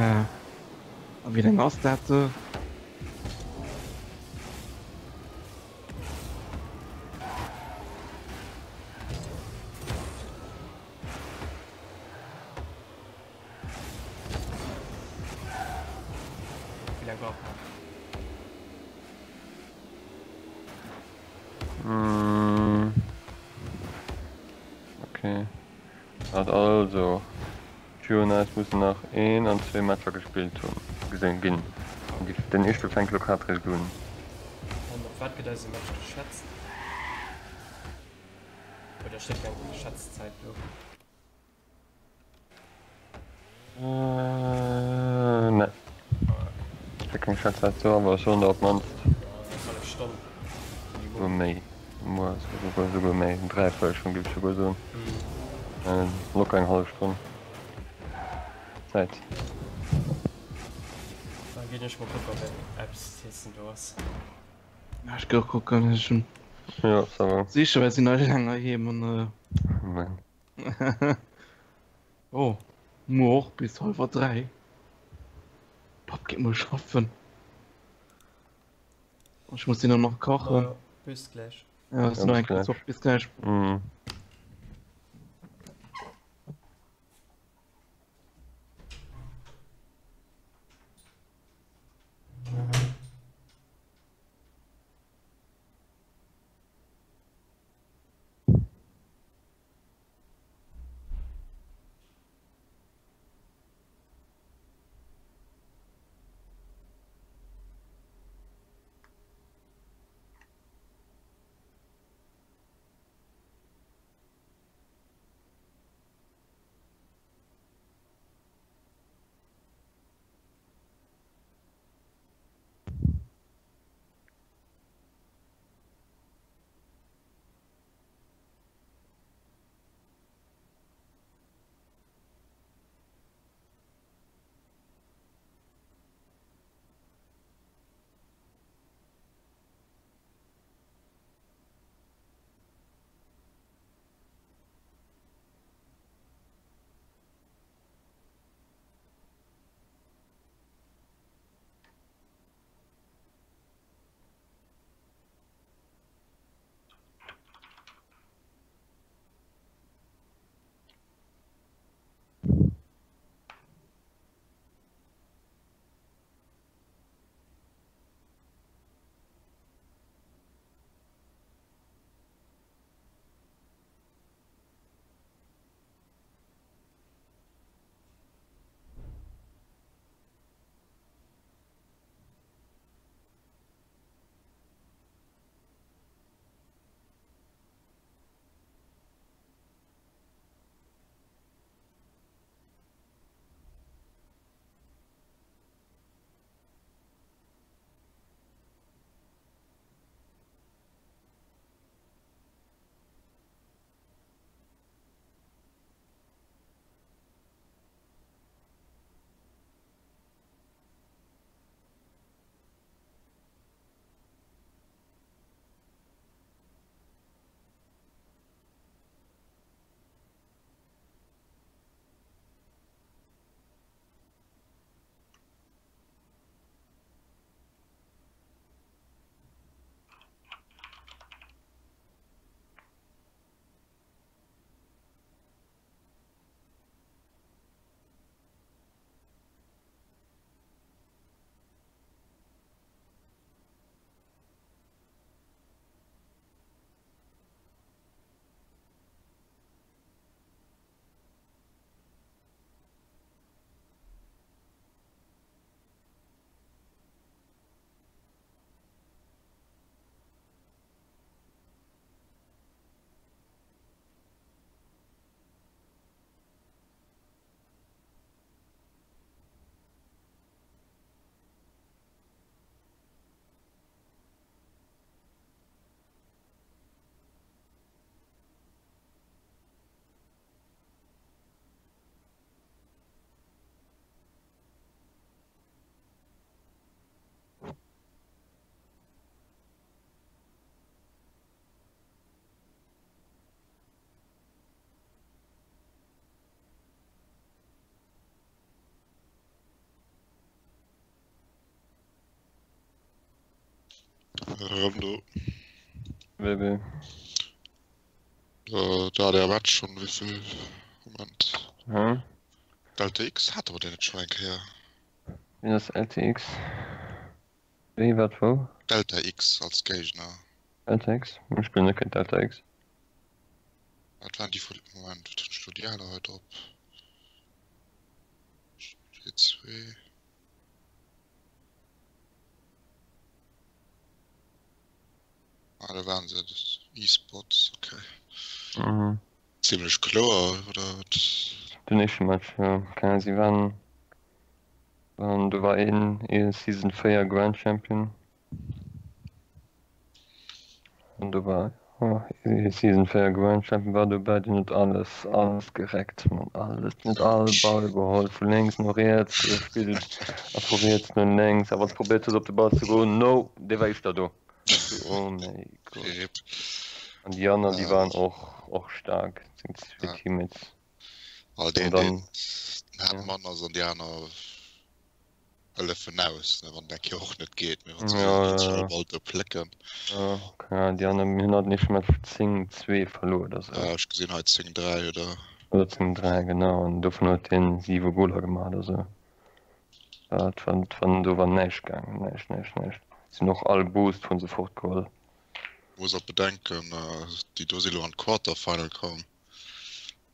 A wéi laang ass dat? Wéi laang brauch mer? Mm. Okay. Hat also. Virun eis mussen nach een an zwee Matcher gespillt hunn, gesinn ginn. Den éischte fänkt elo grad réischt un. An op wat gëtt eise Match geschätzt? Oder steet keng Schätzzäit do? Nee, steet keng Schätzzäit do, awer ech soen der op d'mannst. Eng hallef Stonn minimum. Méi. Muer esouguer esouguer méi, eng Dräiviertelstonn géif ech esouguer soen. Locker eng hallef Stonn Zäit. Da ginn ech mol kucken, ob eng Apps-Season do ass. Ja, ech gi och kucken, ech hunn. Jo, ça va. Sicher, well sinn hei laang heiheem an. Amen. Oh, muer och bis hallwer 3. Papp geet muer schaffen. Ech muss den nach kachen. Ja, bis gleich. Ja, ja, bis gleich. Bis gleich. Mhm. Erëm do. WB. Äh, da der Match schon wieviel Moment. Hm? LTX hat aber den net schon eng Kéier. Wien ass LTX? Wéi, wat, wou? Delta X als Géigner. Delta X? Mir spillen net géint Delta X. Wat waren déi vu Moment, wat hunn ech do déi aner hei drop? G2. Ah, da waren se, E-Sports, okay. Mhm. Ziemlech kloer, oder wat? Den éischte Match, jo. Keng Ahnung, si waren, waren, do war een, ee Season 4 Grand Champion. An do war, oh, ee Season 4 Grand Champion war dobäi, deen huet alles, alles gereckt, man, alles, den huet all Ball geholl, vu lénks no riets gespillt a vu riets no lénks. A wann s probéiert hues op de Ball ze goen, no, dee war éischter do. Oh mäi Gott. Rip. An déi aner, déi waren och, och staark, seng zwee Ja. Teammates. All An deen, dann, deen den ja. Haaptmann ass an déi aner hëllefen aus, ne, wann dat jo och net geet, mee wann se Ja, wëllen, geet ja, sech all ja. Ball do plécken. Ja, keine Ahnung, déi aner, mir hunn hatt nicht Match 10-2 verluer oder sou. Ja, ech gesinn hei 10-3 oder. Oder 10-3, genau. An dovun huet hien 7 Goler gemaach oder sou. Dat war, dat war, do war näischt gaangen, näischt, näischt, näischt. Si hunn och all Boost hu se fortgeholl. Muss och bedenken, déi do si lo an d'Quarterfinal komm.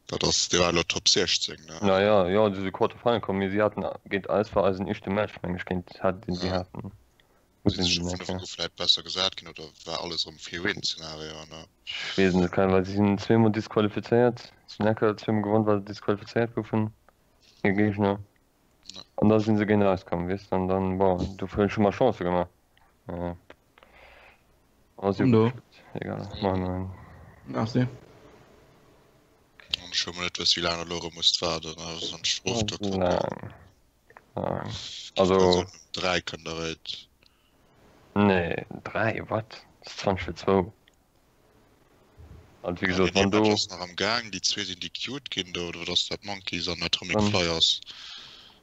Dat ass, déi war elo Top 16, ne? Na ja, jo, si si Quarterfinal komm, mee si haten géint eis war eisen éischte Match, meng ech, géint hat, deen si Ja. haten. Wou Sinn sinn se si scho vun eng Ufank Kéier? u vläit besser gesat ginn oder war alles erëm Free-Win-Szenario, ne? Ech weess et net, well si sinn zweemol disqualifizéiert, si hunn eng Kéier zweemol gewonn, well se disqualifizéiert goufen, hir Géigner. An da sinn se géint eis komm, weess de, an dann, bon, dofir hunn ech ëmmer Chancë gemaach. Ja. Ass jo Komm do. gutt, egal, maache mer en. Merci. An ech hu mol net wëss, wéi laang elo erëm musst waarden, also wann ech d'Strof do kucken. Laang, laang. Gif Also. bal soen, um 3 kënnt der réit. Nee, 3, wat? Et ass 20 fir zwou. Also wéi Ah, gesot, deen ee wann Match do. ass nach am Gaang, déi zwee sinn dequeued ginn do, oder wat ass dat, Monkeys an Atomic Dann. Flyers.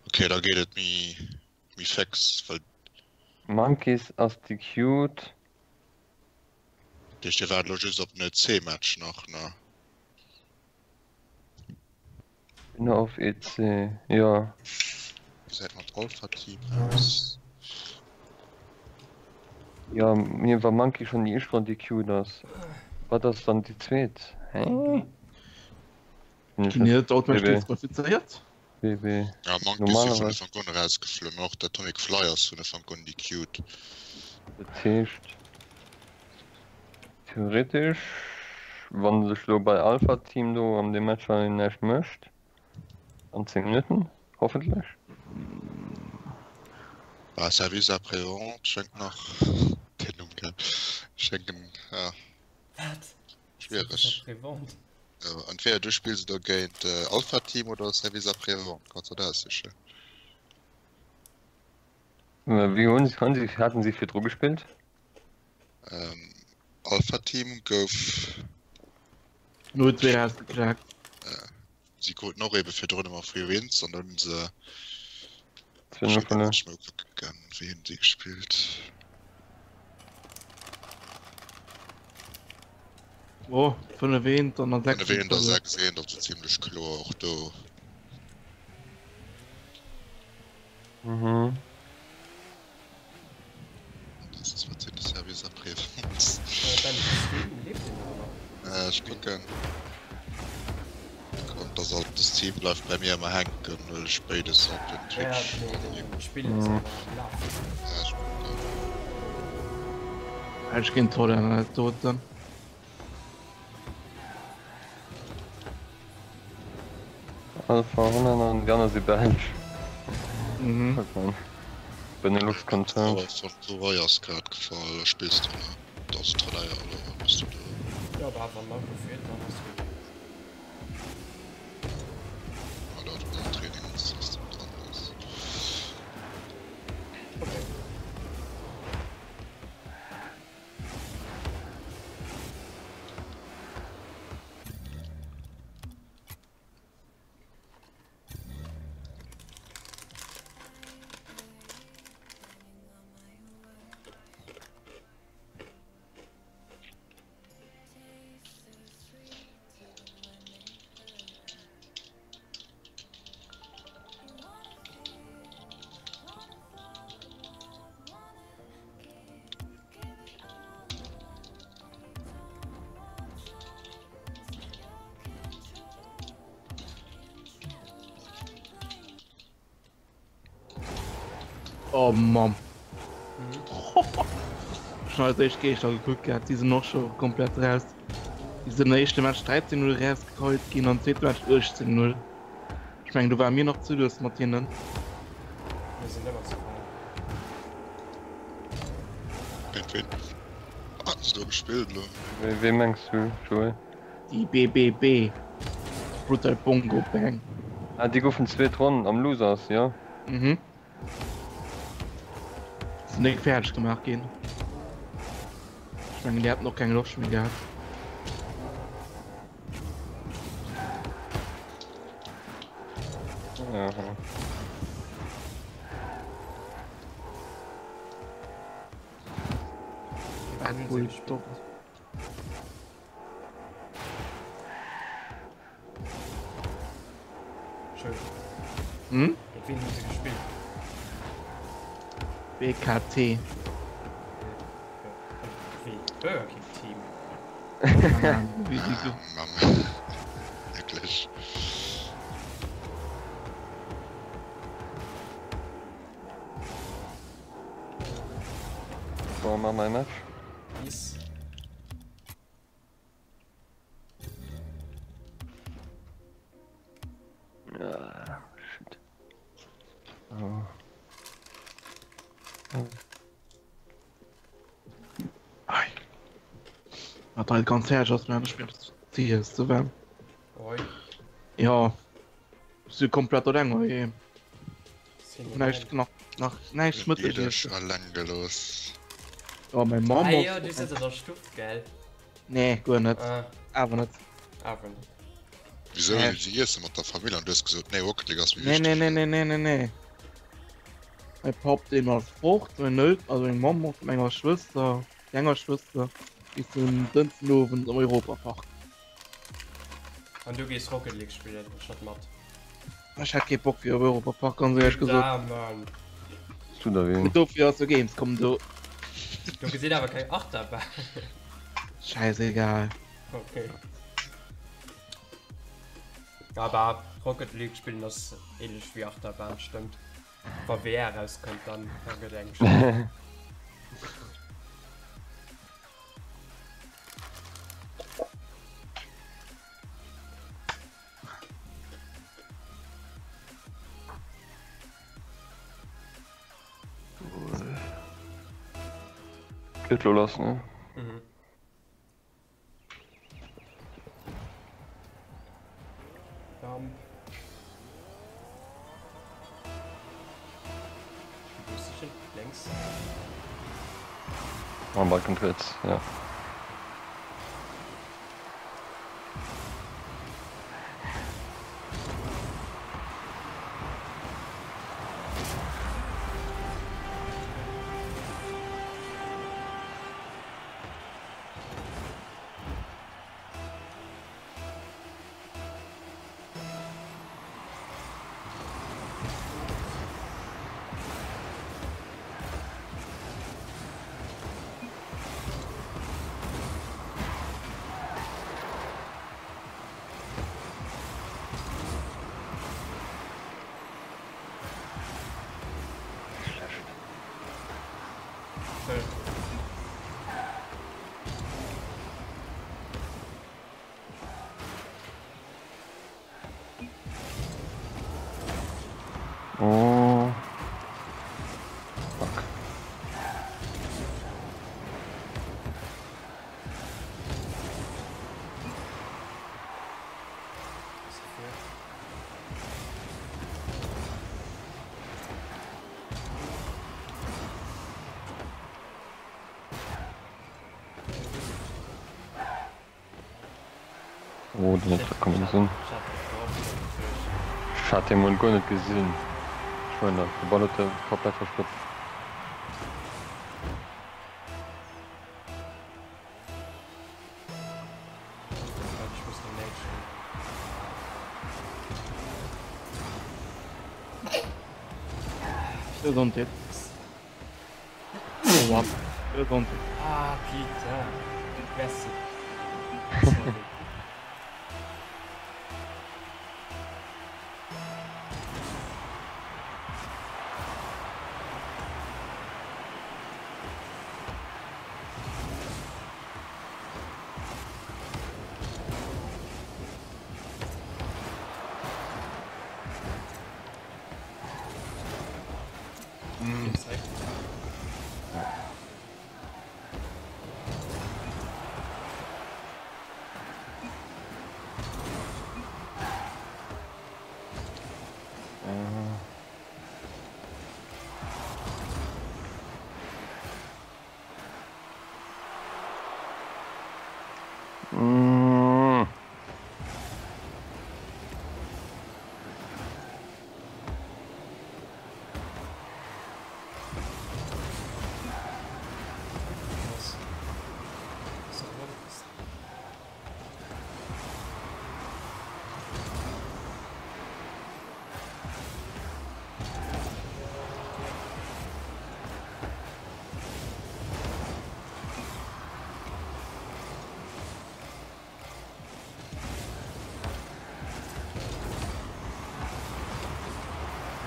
Ok, da geet et méi, méi féx, well. Monkeys ass dequeued. Dat heescht, dir waart elo just op den EC-Match nach, ne? Winner of EC, jo. Wéi gesäit mat Alpha Team aus? Jo, mee wa Monkey schonn déi éischt Ronn dequeued ass, wat ass dann déi zweet? Hä? Sinn ech Ginn net. net automatisch WB. disqualifizéiert? WB. Ja, Monkey si vun Normalerweis. Ufank un erausgeflunn, och d'Atomic Flyers vun Ufank un dequeued. Dat heescht, theoretesch, wa sech lo bei Alpha Team do an deem Match hei näischt mécht, an 10 Minutten, hoffentlech. Ah, Service après-vente schéngt nach den Numm, gell? Schéngt en, ja. Wat? Schwiereg. Service après-vente? Entweder du spills elo géint Alpha Team oder Service après-vente, kanns der dat aussichen. Wéi hunn si, haten si virdru gespillt? Alpha Team gouf. No 2 rausgekrackt. Si kruten och ebe virdrun ëmmer Free Wins an dann hunn se. 2-0 verluer. Ech mol kucken, wéi hunn si gespillt. Oh, 5 eent an dann 6 5 eent a 6 eent, also zimlech kloer och do. Mhm. Das ist wat sinn de Service après-vente. Ben, Steam, leeft deen awer nach? Ech kucken. An dass alt de Steam bleift bei mir ëmmer hänken, well ech béides op den Twitch. Ja, nee, den Spill ass awer am Lafen. Ja, ech kucken. Ech ginn d'Hollänner net doten. Alpha Hollänner an déi aner si Belsch. Mhm. Fuck man. Benelux Content. Von Dubai ass grad gefall, da spills du ne? Also Tralaya oder bist du do? Ja, aber wann Marco fehlt, dann ass gutt. Oder den Trainingssystem dran ass. Okay. Oh Mamm. Ech hun eis éischt Géigner gekuckt gehat, déi sinn och scho komplett raus. Déi sinn am éischte Match 13 0 rausgekeult ginn an zweete Match 18 0. Ech mengen do ware mir nach ze lues mat hinnen. Mir sinn ëmmer ze fei. Géint ween haten se do gespillt elo? Wee mengs du, Joé? Déi BBB, Brutal Bongo Bang. Ah, déi goufen zweet Ronn am Losers, jo? Mhm. Sinn déck fäerdeg gemaach ginn. Ech mengen, déi haten och keng Loscht méi gehat. Aha. Bad Bull Dog. Schön. Hm? Géint wien hu se gespillt? BKT. Wéi Burger King Team. Keine Ahnung, wéi déi go. Mann. Wierklech. Bon, maache mer e Match. Yes. Ah, shit. Oh. Oh. Ei. Wat hei ganz herrlich ass, man, ich bin sie ist zu warm. Oi. Ja. Si komplett alleng hei. Näischt nach, nach näischt Mëtteg iessen. Alleng gelooss. Ja, meng Mamm. Ah, ja, du sitzt an der Stuff, gell? Nee, guer net. Ah. Awer net. Awer net. Wieso nee. si iesse mat der Famill an du hues gesot, nee, Rocket League ass méi Nee, wichteg. nee, nee, nee, nee, nee, nee. Mein Papp, deen ass fort, meng Eltern, also meng Mamm mat menger Schwëster, enger Schwëster, bis zum Dënschden Owend am Europapark. An du gees Rocket League spillen anstatt mat? Ech hat kee Bock fir op Europapark, ganz éierlech gesot. Da Mann. Zu der ween? Dofir ass jo Gamescom do. Do gesit awer keng Achterbahn. Scheißegal. Okay. Aber Rocket League spillen ass ähnlech wéi Achterbahn, stëmmt. Wa VR rauskënnt, dann da gëtt eng schéin. Geet lo lass, ne? Mhm. Damp. Wo ist hin? Längs. Oh, bald kommt Ritz, ja. Schlecht. Oh. Fuck. Oh, den huet kommen gesinn. Ech hat dee mol guer net gesinn. Ech mein, de Ball huet e komplett verstoppt. Gesondheet. Oh, what? Gesondheet. Ah, putain. Merci. Sorry.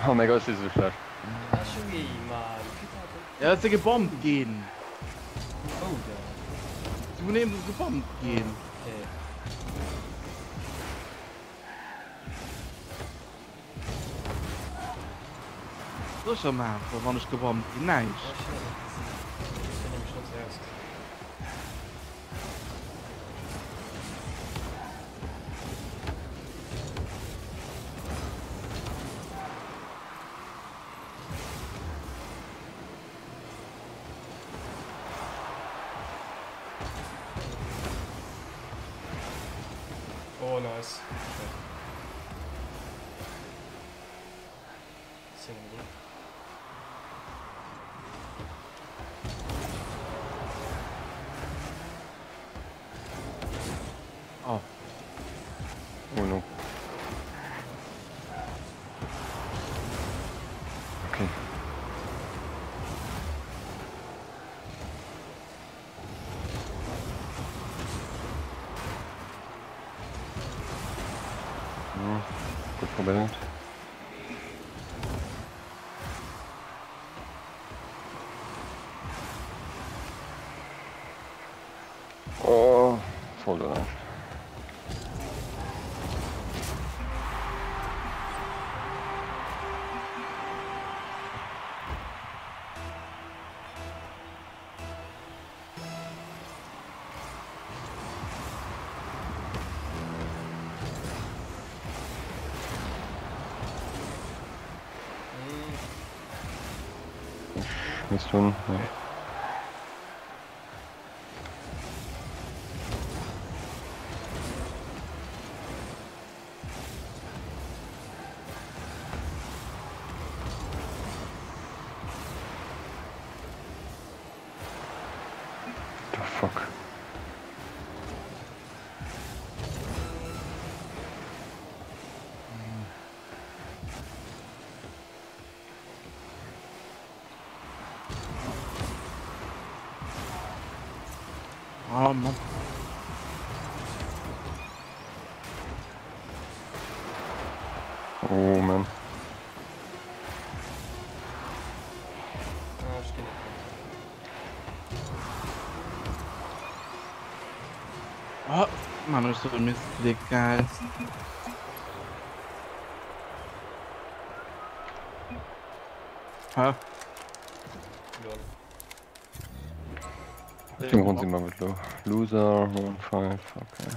Oh mäi Gott, ech si sou schlecht. Ja, ass se gebommt ginn. Si vun eem gebommt ginn. Sécher maachen, wann ech gebommt ginn, näischt. Oh nice. 10 Minuten. Oh. Oh no. Okay. Hm, gut probéiert. Oh, voll danach. Ech misst hunn, ja. The fuck? Oh Mann. Oh Mann. Ah, ech ginn net mat. Oh, Mann, ech sou Missklick, geil. Ha? Lol. Wéi eng Ronn si mer elo? Loser, Round 5, okay.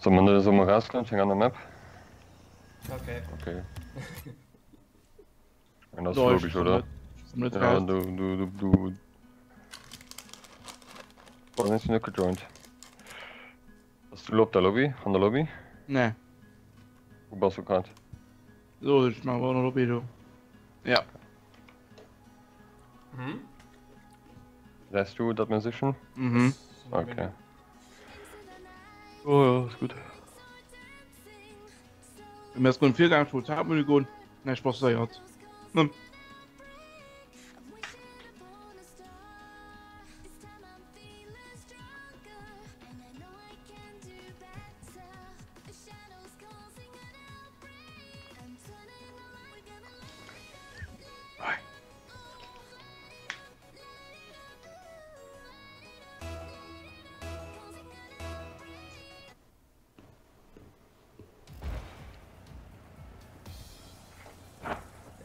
Soll man soll man rauskommen eng aner Map? Okay. Okay. An das logisch, oder? Ja, du, du, du, du. Oh, dann ist net gejoint. Bass du lo op der Lobby? An der Lobby? Nee. Wou bass du grad? So, ech man war Lobby do. Ja. Hm? Säis du, datt mir sichen? Mhm. Okay. Oh ja, ist gut. Mir ass beim Virgang vum Hauptmenü goen, näischt passéiert. Hm.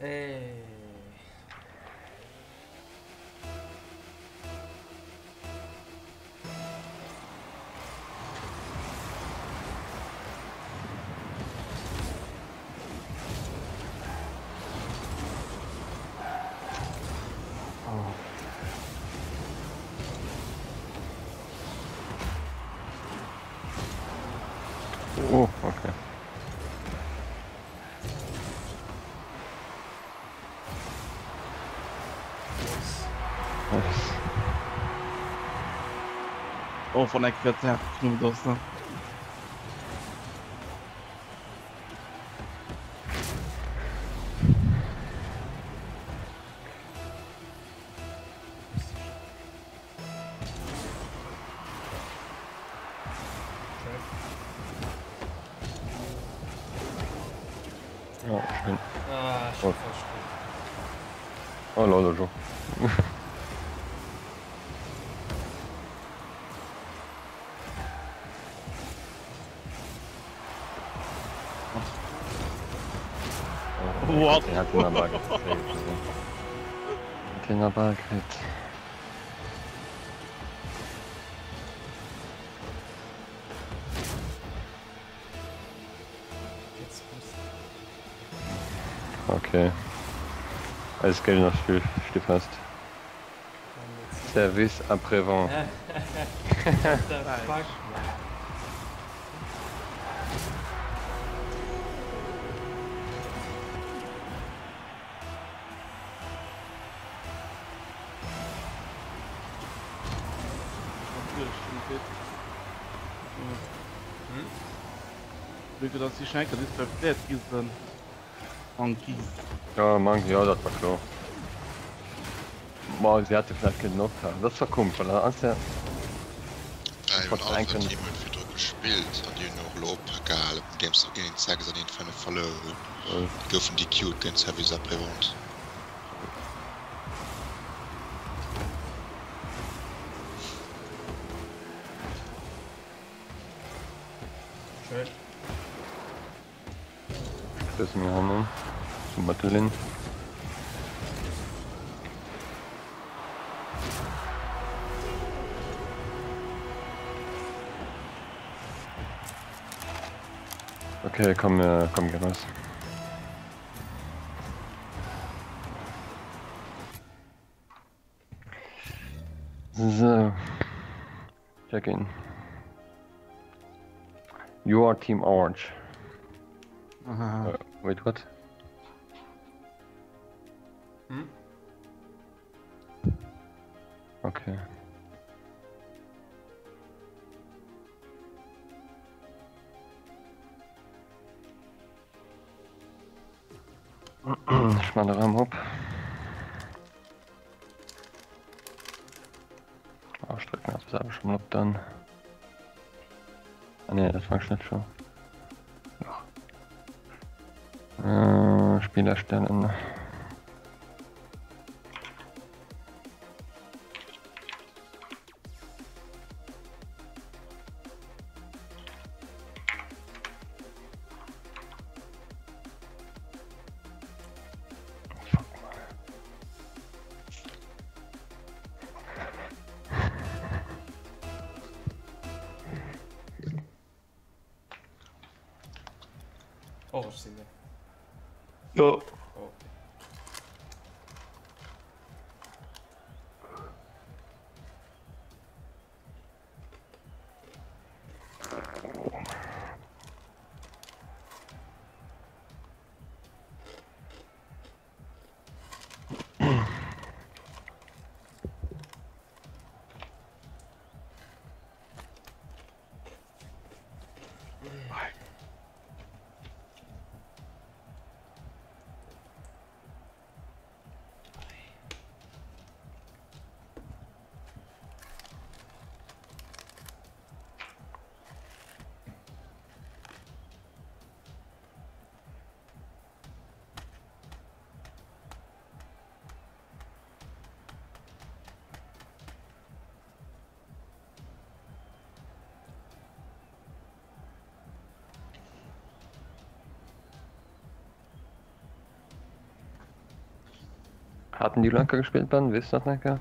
Ey. Oh, okay. Oh, van eck wird sehr knut ass ne? Oh, schön. Ah, oh. Oh, lol, jo. What? Den hat den aber gekriegt. Den aber gekriegt. Okay. Alles Geld noch steht, steht fest. Service après-vente. What the fuck, man? Dass die Schenker sind Monkeys. Ja, Monkey, ja, dat war klar. Ma sie hatte vielleicht kënnen optauchen. Dat war komisch, well an der Ja, Trotz Alpha enken- Team huet virdru gespillt an déi hunn och elo opgehalen, nodeems se géint 6 an 1 5 verluer hunn. Déi goufen DQ'd géint Service Après-Vente. Schön. Stësse mir hannen zum Mëttellinn. Okay, komm, äh, komm, geh raus. So. Check in. You are Team Orange. Aha. Uh, wait, what? Hm? Okay. Ech man erëm op. Ah, ech drécken einfach selwer schon mal op dann. Ah nee, dat war ech net schon. Doch. Äh, Spiel erstellen. Fuck, man. Oh, ech sinn do. Jo. Oh, okay. Hatten die Lanker gespielt, Ben? Weess du dat nach?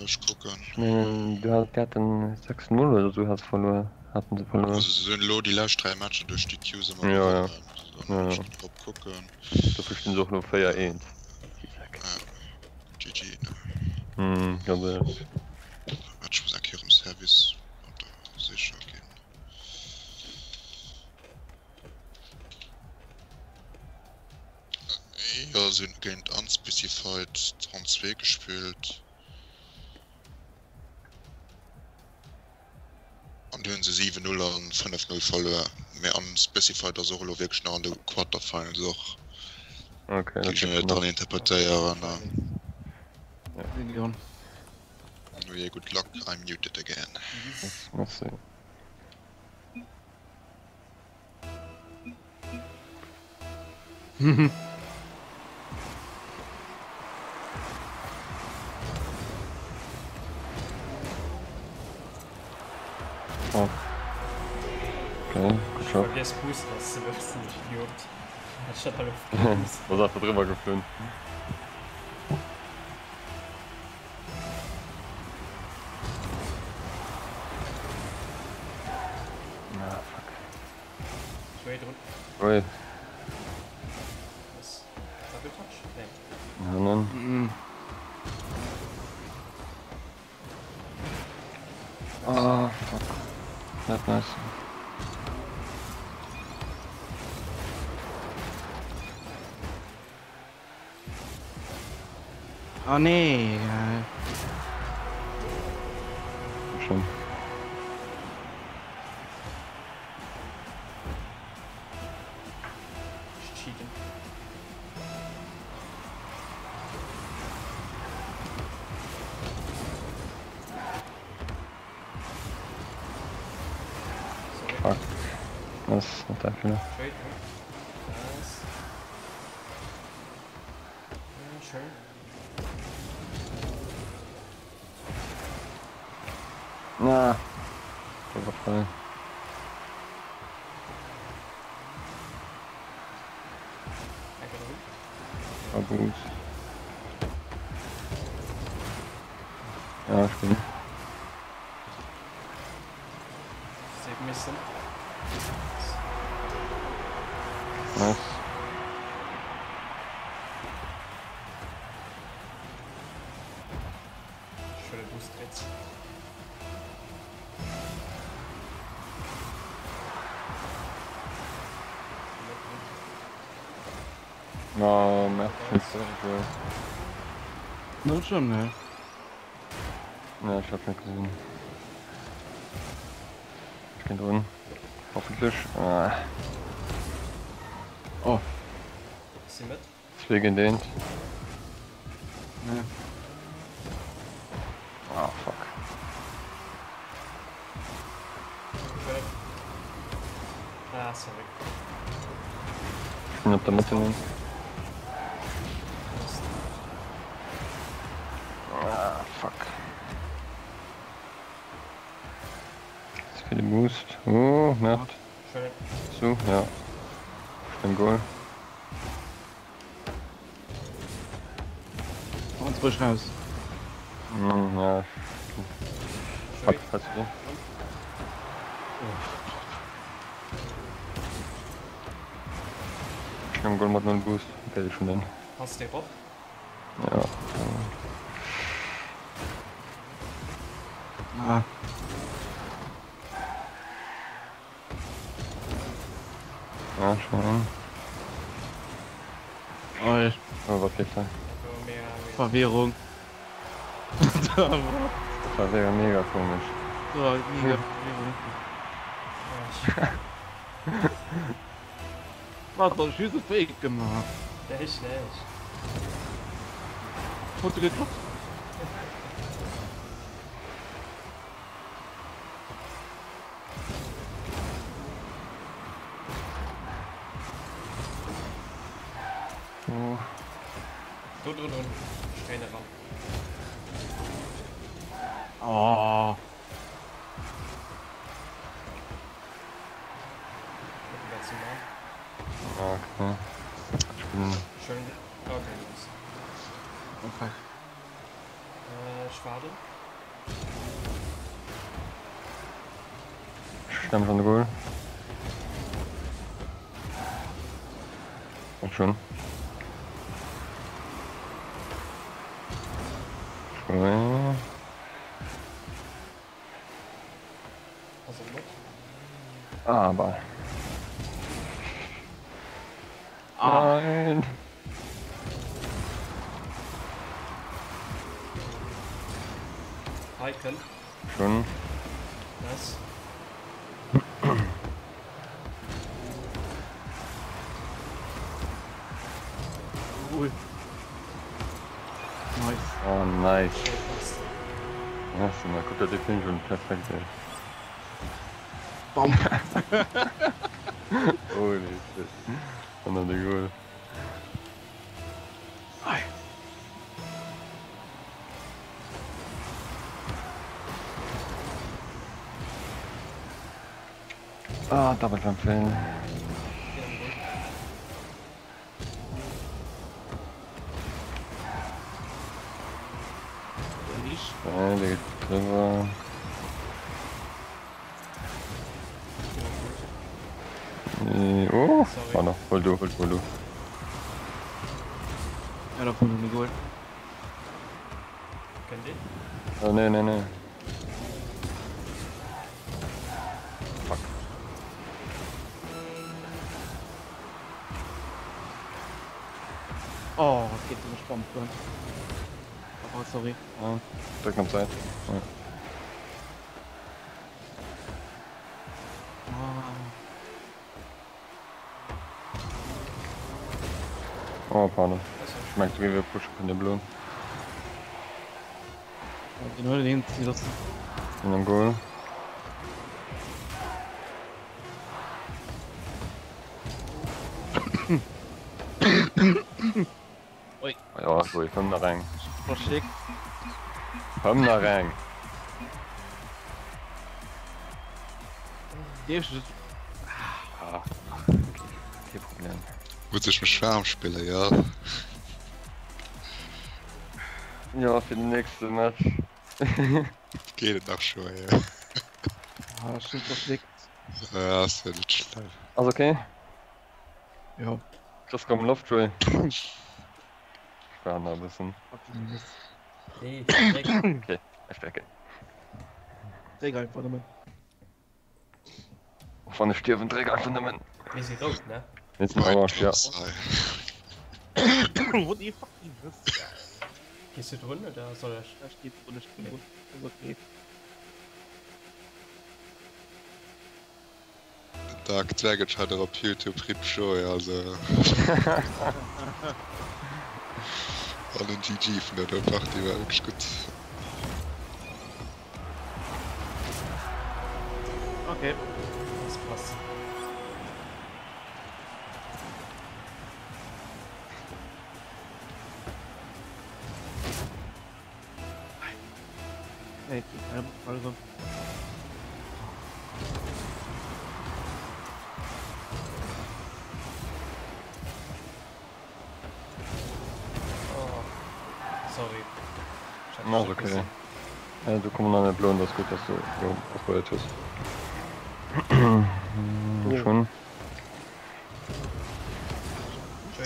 Ech kucken. Ech mengen, du hat, die hatten 6-0 oder so has verloor, hatten se verloor. Also se hunn elo déi lescht 3 Matcher duerch DQs ëmmer Ja, ja. gewonnen. Also Ja, ech ja. ginn drop kucken. Dofir stinn se och elo 4-1. Déi Säck. Ja. GG, ne? Hm, ganz éierlech. Waart, ech muss eng Kéier um Service mat der sécher ginn. Jo, se hunn géint Unspecified 32 gespillt. An du hunn se 7, 0 an 5, 0 verluer. Mee Unspecified ass och elo wierklech nach an de Quarterfinals och. Okay, Géif ech net dran interpretéieren. Ja. No jee, good luck, I'm muted again. Merci. Oh. Okay, good job. Vergiess Boost ass ze loossen, ech Idiot. Hat ech dat elo vergiess. Ass einfach driwwer geflunn. Ah, fuck. Wait drun. Wait. Was? Double Touch? Nee. Nein, nein. Ah, fuck. Not nice. Oh nee. Schon. Cheaten. Sorry. Fuck. Das ist not dein Fehler. Trade, Nice. Ja, schön. Na. Der war frei. Danke, drin. War gut. Ja, stimmt. Save missen. Nice. Schöne Boost jetzt. No, merde, No schon, ne? Ja, ich hab schon gesehen. Ich bin drin. Hoffentlich. Ah. Oh. Sie mit? Zwei gegen den. Ne. Ah, fuck. Schön. Ah, sorry. Ich bin op der Mitte. Ah, fuck. Jetzt für den Boost. Oh, Merd. Schön. So, ja. Ich bin Goal. Uns ruhig raus. Hm, ja. Schön. Fuck, hast du. Ich bin Goal mat 0 Boost. Okay, schon den. Hast du den Rob? Ja. Ah. Ja, schon. Oh, Oh, was geht da? Oh, mega weird. Verwirrung. Das war mega, mega komisch. So, mega Verwirrung. Ja, Was doch Schüsse fake gemacht. Der ist schnell. Wurde geklappt. Oh. Du, du, du. Strähne ran. Oh. Gucken wir zu nah. Ah, okay. Ich bin. Schön. Okay, los. Oh fuck. Äh, Schwade. Ich stemme schon Goal. Und schon. Schwéier. Ass am Bot. Ah, Ball. Ah. Nein. Hei kënnt. Schon. Nice. Cool. Nice. Oh, nice. Nice, na guck, dat Finish schon perfekt, ey. Bam. Holy shit. An dann de Goal. Ei. Ah, Double Jump Fail. Nein, der geht drüber. Nee, oh, war noch. Hol du, hol, hol du. Ja, da vorne eine Goal. Kennt ihr? Oh, nee, nee, nee. Fuck. Oh, es geht so gespannt. Oh, sorry. Ja, drück noch Zeit. Ja. Oh. Oh, pardon. Ich mag, wie wir pushen von der Blue. Den huet een ze lassen. In am Goal. Ui. Ja, Joey, komm nach eng. Verschickt. Komm nach eng. Dierf ech Ah, okay. Kee Problem. Muss ech mech waarm spillen, jo. Jo, fir den nächste Match. Geet et nach scho, jo. Ah, ech sinn verschléckt. Ja, ass jo net schlëmm. Ass okay? Jo. Kriss komm Loft, Joé. Ech waarden nach e bëssen. Nee, dréck. Okay, ech drécken. Dréck einfach nëmmen. Och wann ech stierwen, dréck einfach nëmmen. Mir si rout, ne? Mir sinn orange, ja. What the fuck is this? Gees du drun oder soll ech? Ech geh drun, ech geh drun. Ass okay. Den Dark Dragon scheit och op Youtube RIP Joé, also an en GG vun der Partie war wierklech gutt. Okay. Das passt. Nee, also. Oh. Sorry. Ass okay. Ja, du komm an bloen, das gut, dass du jo, opgehört hues. Schon.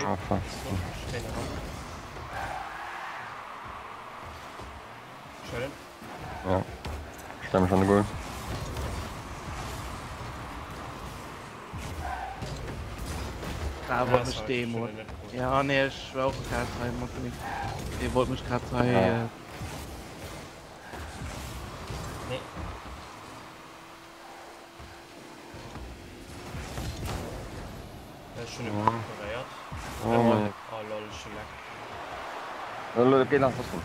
Ah, fuck. Ja. Stell mich an de Goal. Da wollt mech dee mol. Ja nee ech war och grad hei mat dem. Dee wollt mech grad hei. Ja. Äh, Nee. Ech hunn e Ja. preparéiert. Oh, nee. Oh lol, ech hu Leck. Oh, geh nach, was kommt?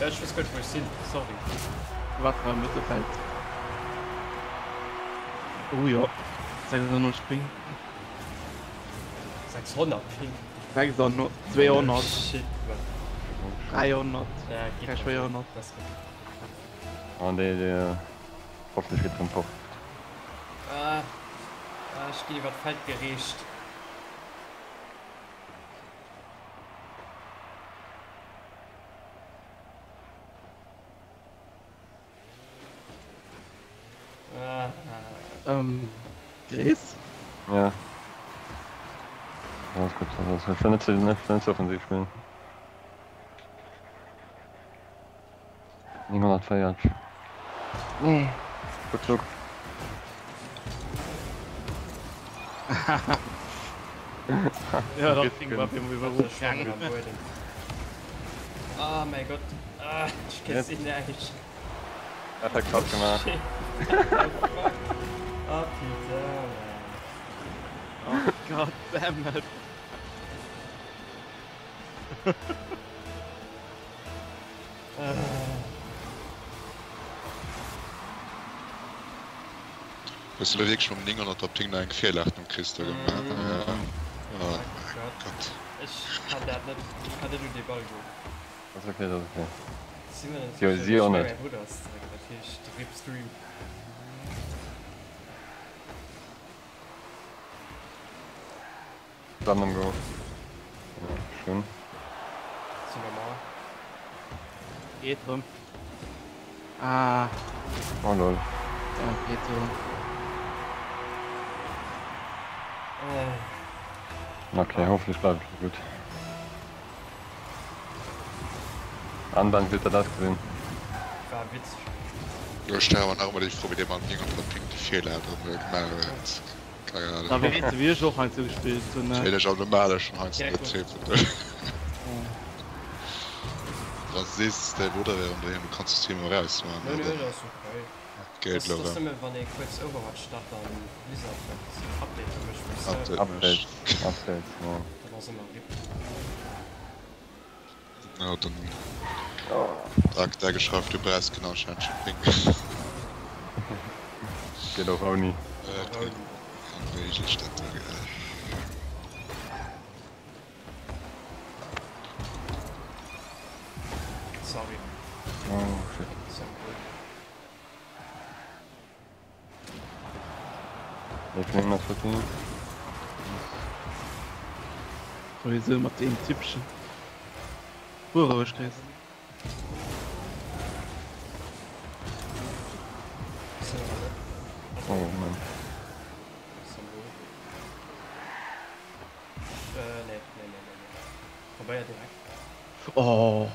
Ja, ech weess guer net wou ech sinn, sorry. Wasser am Mëttelfeld. Oh jo. 600 Ping. 600 Ping? 600, 200. Oh shit, man. 300. Ja, geht Kein 200. Das geht. Oh nee, der. Hoffentlich geet rëm fort. Ah, ah, ech ginn iwwer d'Feld gereecht. Ah, Ähm, Chris? Ja. Ja, ist gut. Also, ich will nicht zu, nicht, nicht zu offensiv spielen. 940. Nee. Good luck. Ja, dat Ding war fir iwwer Schwammen am Buedem. Ah mäi Gott. Ah, ech gesinn näischt. Perfekt falsch gemaach. Ah putain, man. Oh God damn it. Hues de lo wierklech mam 900 op Ping nach eng Virleachtung kriss do gemaach? Oh mäi Gott. Ech kann dat net, ech kann net un dee Ball goen. Ass ok, dat ass ok. Si hunn Jo, si och net. Mäi Brudder ass zeréck, dat heescht RIP Stream. Bleiwen am Goal. Ja, schön. Sinn normal. Geet rëm. Ah. Oh lol. Ja, geet rëm. Okay, hoffentlich bleibt es gut. Anband wird dat ausgesinn. War witzeg. Jo, ech stelle mer nach ëmmer déi Fro, wéi dee Mann 900 Ping déi Feeler erëm gemaach huet. Keng Ahnung. Da weess de wéi ech och heiansdo gespillt hunn, ne? Wéi ech am normale schon heiansdo net zweifelen. Wann s de sees, däi Brudder wär erëm doheem, du kanns de Stream och ausmaachen, Nö, nö, oder? dat ass okay. Geet Das lo ass erëm. nëmme wann ee kuerz Overwatch start an Blizzard dat Update mécht vum Server. Update Updates, mécht. Updates, jo. Dann ass ëmmer RIP. Ja, dann Dark Dagger schreift, du brauchst genau anscheinend schon Ping. Geet och ouni. Äh, Ouni. Onméiglech dat do, gell. Sorry. Oh shit. Sorry. Wéi ass dat Ding? Sowieso mat deem Typchen. Fuer roueg, Chris. Oh Mann. Oh.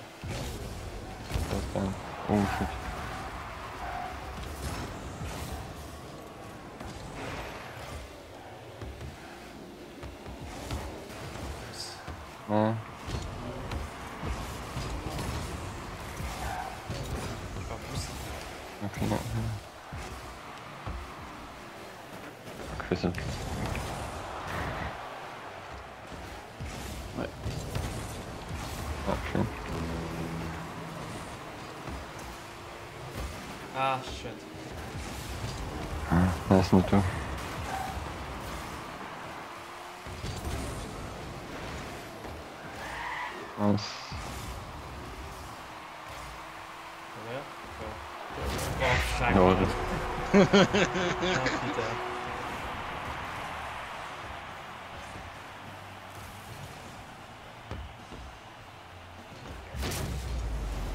Oh shit. Nee. Okay, ja. Chris und Ouais. Ja, schön. Ah, shit. Nice nicht du. Nice. Ja, Oh, fuck. Lol. Ah, Peter.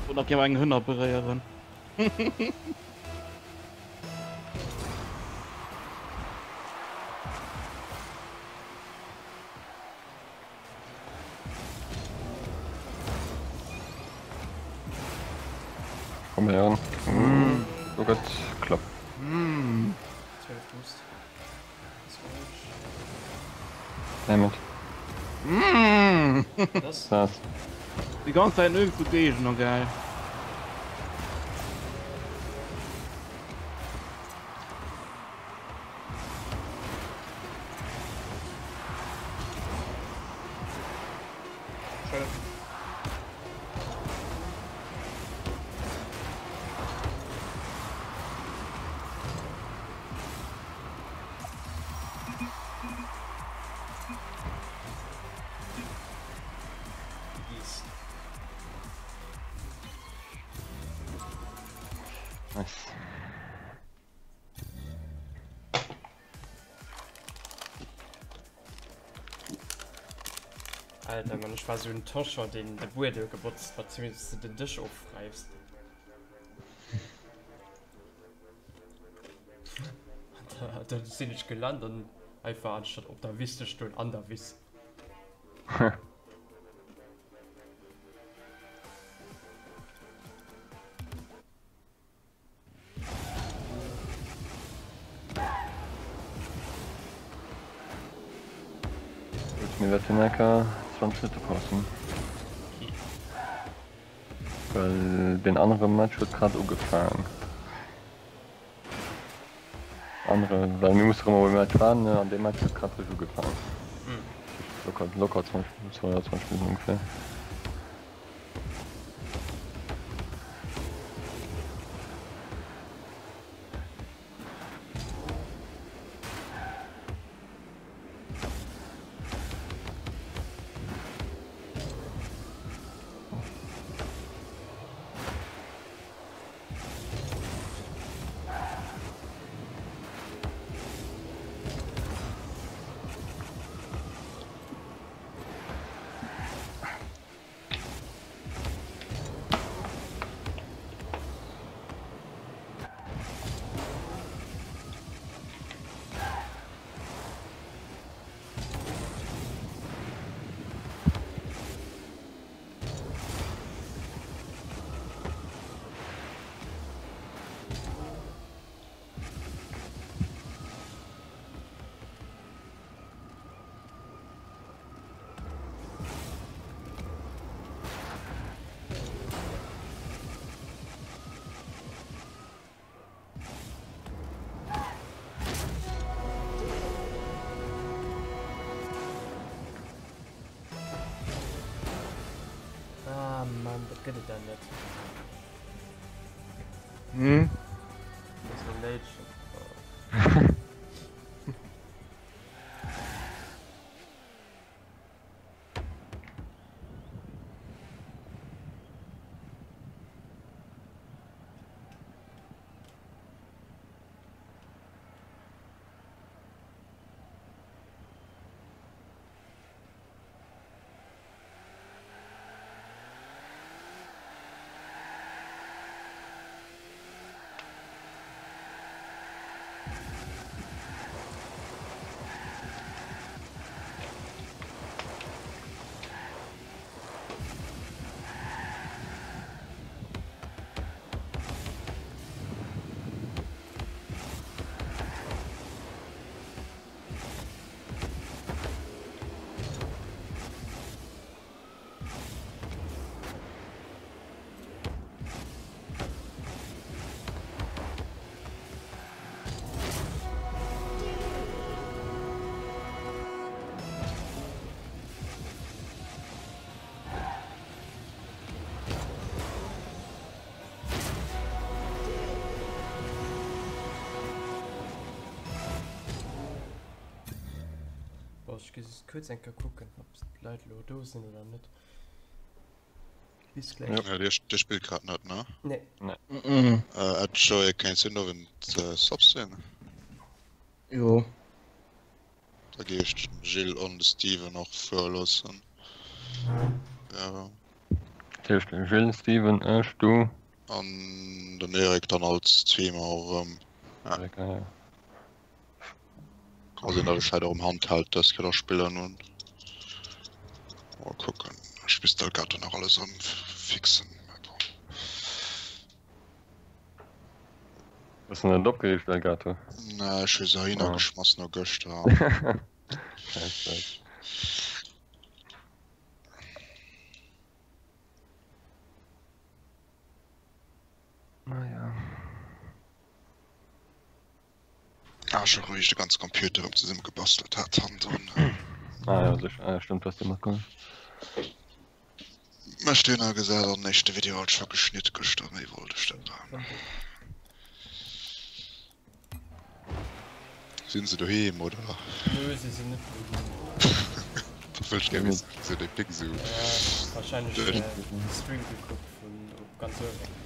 Und nach eng Hënner beréieren. Komm her. Mm. Oh Gott, klapp. Mm. 12 Boost. 12. Damn it. Mm. Das? Das. Die ganze Zeit nirgendwo Gegner, geil. Schön. Geese. Nice. Alter, Mann, ich war so ein Toscher, den de Buedem gebotzt hat, zumindest du den Dësch ofreifst. Da, da sinn ech gelant an einfach anstatt op der Wiss ze stoen, an der Wiss. Mir wäerten enker 20 Minutte Paus hunn. Well deen anere Match huet grad ugefaang. Anere, well mir musse rëm op e Match waarden an dee Match huet grad réischt ugefaang. Locker, locker 20, 22 Minutten ongeféier. Ah Mann, dat gëtt et dann net. Hm? Dat ass néideg. Bon, ech gi just kuerz eng Kéier kucken, ob d'Leit elo do sinn oder net. Bis gläich. Ja, dir, dir spillt grad net, ne? Nee. Nee. Mhm. Äh, Ed, Joey, kéint sinn, owend äh, Subs sinn? Jo. Da gi ech den Gilles an de Steven och fuere loossen. Ja. Dat heescht Gilles, Steven, ech, du. An den Eric dann als Streamer och erëm. Ja. Eric, ah, ja. Ka sinn, datt ech vläit och um Handheld dës Kéier da spillen hunn. Mol kucken. Ech misst Elgato nach alles erëm fixen, mä bon. Hues de net opgeriicht, Elgato? Nee, ech hu se heihinner Ah. geschmass no gëschter. Kein Stress. Naja. Ah, schon wéi ech de ganze Computer erëm zesumme gebastelt hat hannendrun. Ah ja, sicher. Ah, ja, stimmt, hast du matgeholt. Mech dohinner gesat an den éischte Video halt scho geschnitt gëschter, méi wollt ech net maachen. Sinn se doheem oder? Nö, se sinn net doheem. Da wëll ech gär wissen, wéi se dee Pic esou. Ja, wahrscheinlech de Stream gekuckt vun ganz uewen.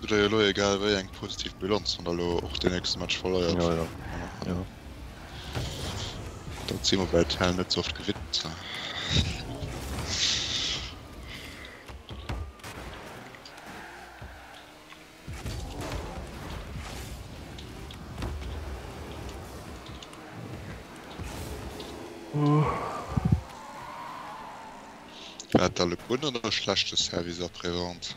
Hutt der jo elo egal wéi eng positiv Bilanz, wann der elo och deen nächste Match verléiert. Jo, jo. Jo. Dat si mer bei Tell net sou oft gewinnt. War et da lo gudden oder schlechte Service après-vente?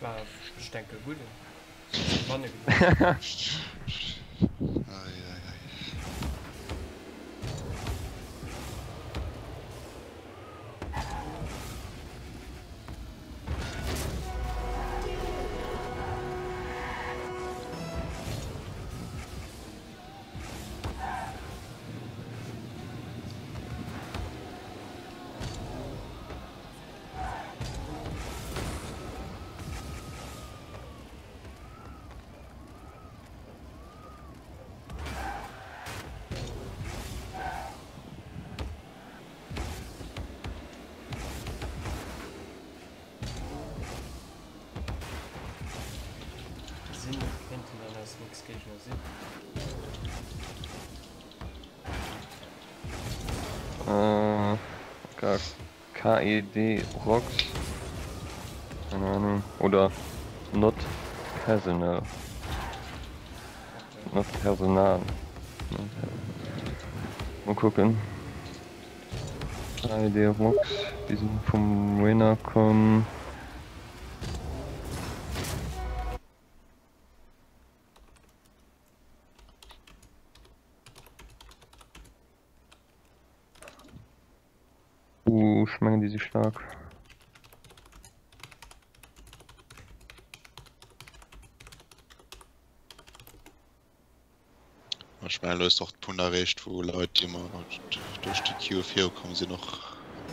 War ech denke gudden. Soss gewanne geduecht. Ei, ei, ei. Sinn kéinten dann eis nächst Géigner sinn. Äh, KED Rocks. Keine Ahnung. Oder Not Personal. Not Personal. Mal kucken. KED Rocks, déi sinn vum Winner komm. Uh, ech mengen déi si staark. Ech mengen elo ass och de Punkt erreecht wou Leit déi ëmmer duerch déi Queue virukomm sinn och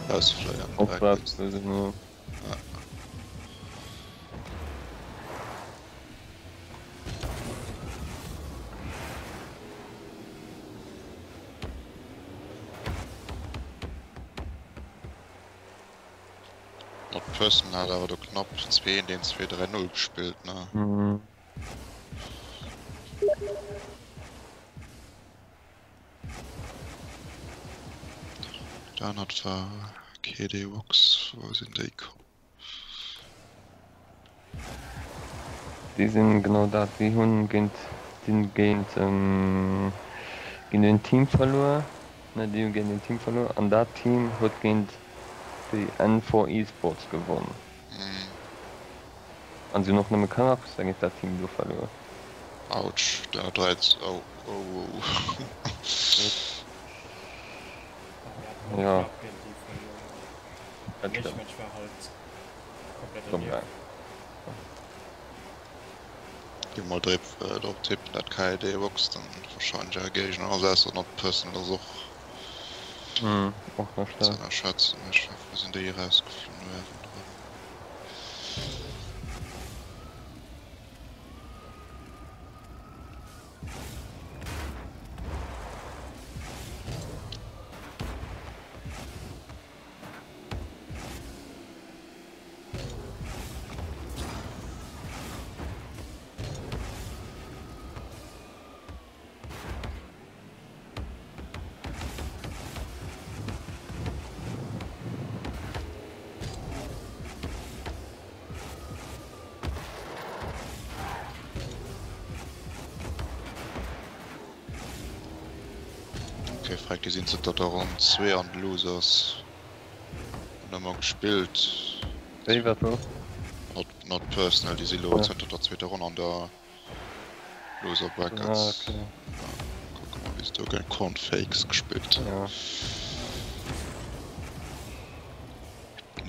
rausfléien Och rausfléien sinn, jo. Ja. Not Personal hat awer do knapp 2 1 1 2 3 0 gespillt ne? Mhm. Dat anert war KD Rocks, wou sinn déi komm? Déi sinn genau dat, déi hunn géint déi géint géint een Team verluer, ne déi hu géint een Team verluer an dat Team huet géint déi N4 Esports gewonn. An si hunn och nëmme Canucks a géint dat Team do verluer. Autsch, da dräit oh oh. Ja. Dat éischte Match war halt komplett dernieft. Gi mol drip drop tippen dat KD Rocks dann wahrscheinlech är Géigner ass, ausser Not Personal ass och Och nach ze staark. ënnerschätzen. Ech wou sinn déi erausgeflunn do iergendwann. Okay, Freck, déi sinn zënter der Ronn 2 an de Losers. Hunn ëmmer gespillt. Wéi, wat, wou? Not, not personal, déi si lo zënter der zweeter Ronn an der Loser Brackets. Ah, okay. Ja, kucke mol, wéi se do géint Cornfakes gespillt hunn. Ja.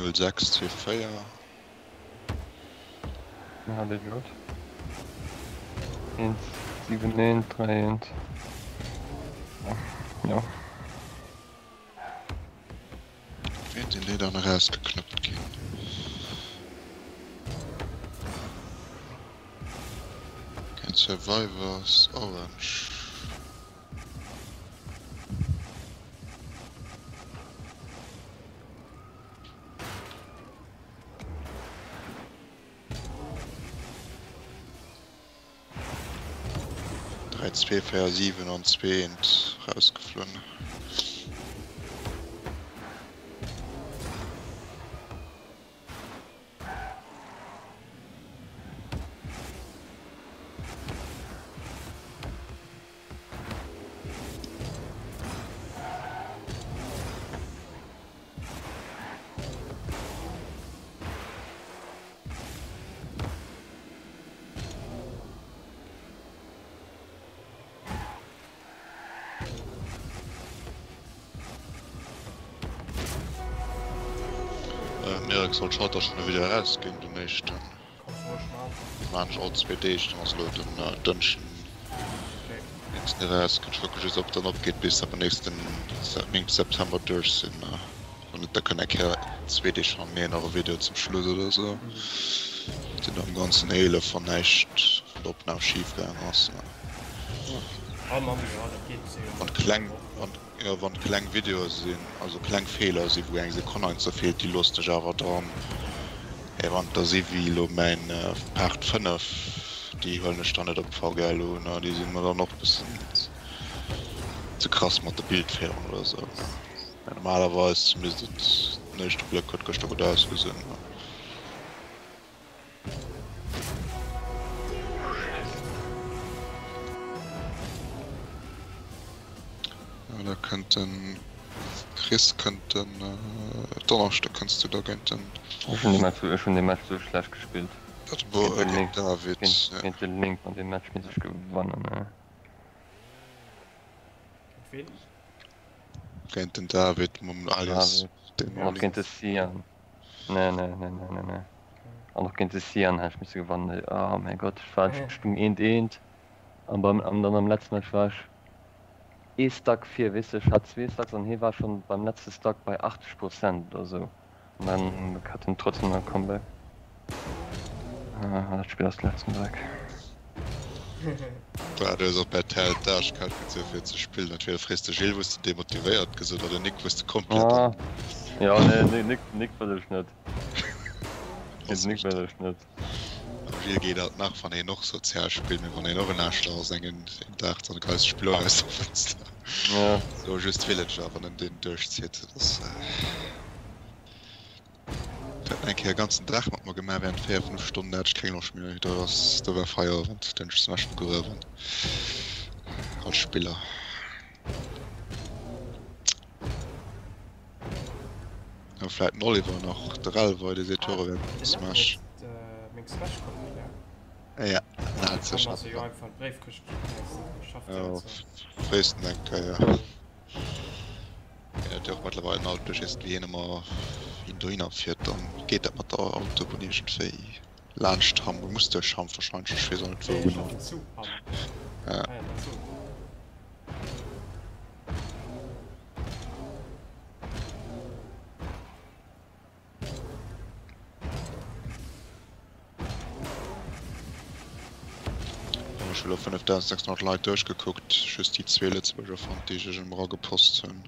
06 24. Wen hat ech elo? 1, 7, 9, 3, 1. Ja. Wéi sinn déi dann erausgeknëppt ginn? Géint Survivors Orange. 3, 2, 4, 7 an 2 eent rausgeflunn. Mirek sollt haut da schon e Video erausginn, den éischten. Dee maan ech all zwee Deeg, dann ass elo den Dënschden nächsten erauskënnt. Ech kucke just ob dann opgeet bis dat mer nächsten 9 September duerch sinn. Wann net da kënnt eng Kéier zwee Deeg hannereen nach e Video zum Schluss oder sou. Sinn am ganzen 11 wann näischt vun der Opnahm schif gaang ass. Wann kleng Jo wann kleng Videoe sinn, also kleng Feeler sinn wou eng Sekonn einfach feelt, déi loossen ech awer dran. Mee wann et der si wéi elo mäin Part 5, déi huelen ech dann net op VGL un, déi sinn mer dann och bëssen ze krass mat de Bildfeeleren oder sou. Mä normalerweis misst et den éischte Bléck huet gëschter gutt ausgesinn. Ja, da kënnt den Chris kënnt den Donneschde kënns du da géint den. Ech hunn dee Match, ech hunn dee Match sou schlecht gespillt. Dat wor Géint den géint David, géint, ja. géint den Link an deem Match misst ech gewannen. Géint ween? Géint den David mam Alias David. An och géint de Sian. Nee, nee, nee, nee, nee, nee. An och géint de Sian hätt ech misse gewannen. Oh mäi Gott, ech war, ech stung eent eent an beim, an dann am letzten Match war ech ee Stack vir, weess de, ech hat zwee Stacks an hee war schonn beim letzte Stack bei 80 Prozent oder sou an dann hat en trotzdem nach e Comeback. Ah, dat Spill ass den letzten Dreck. War du hues och bei Tel d'Aarschkalt gezu fir ze spillen. Dat wier frees de Gilles wous de demotivéiert gesot oder Nick wous de komplett an. Jo nee Nick Nick wëll ech net. Géint Nick wëll ech net. Am Gilles geet alt nach wann hien och sozial spillt, mee wann hien och en Aarschlach ass eng en Dag dann geist d'Spill och aus der Fënster. Sou just Villager wann en deen duerchzitt dat ass. Dat huet eng Kéier e ganzen Dag mat mer gemaach, während 4, 5 Stonnen, da hat ech keng Loscht méi. Do ass, do war Feierowend, do hunn ech zum Beispill begruewen als Spiller. Jo, vläit den Oliver nach, de Relwei, dee seet Tore während dem Smash. Ja, den hat sech nach. Jo, fréisten eng Kéier. Hien huet jo och mëttlerweil en Auto, ech weess net wéi hien ëmmer hin dohinner fiert, dann geet dat mat der Autobunn iergendwéi laanscht Hamm, muss duerch Hamm wahrscheinlech, ech weess och net wou genau. Ja. Ech hu lo 5600 Leit duerchgekuckt, just déi zwee Lëtzebuerger fonnt, déi ech iergendwou eragepost hunn.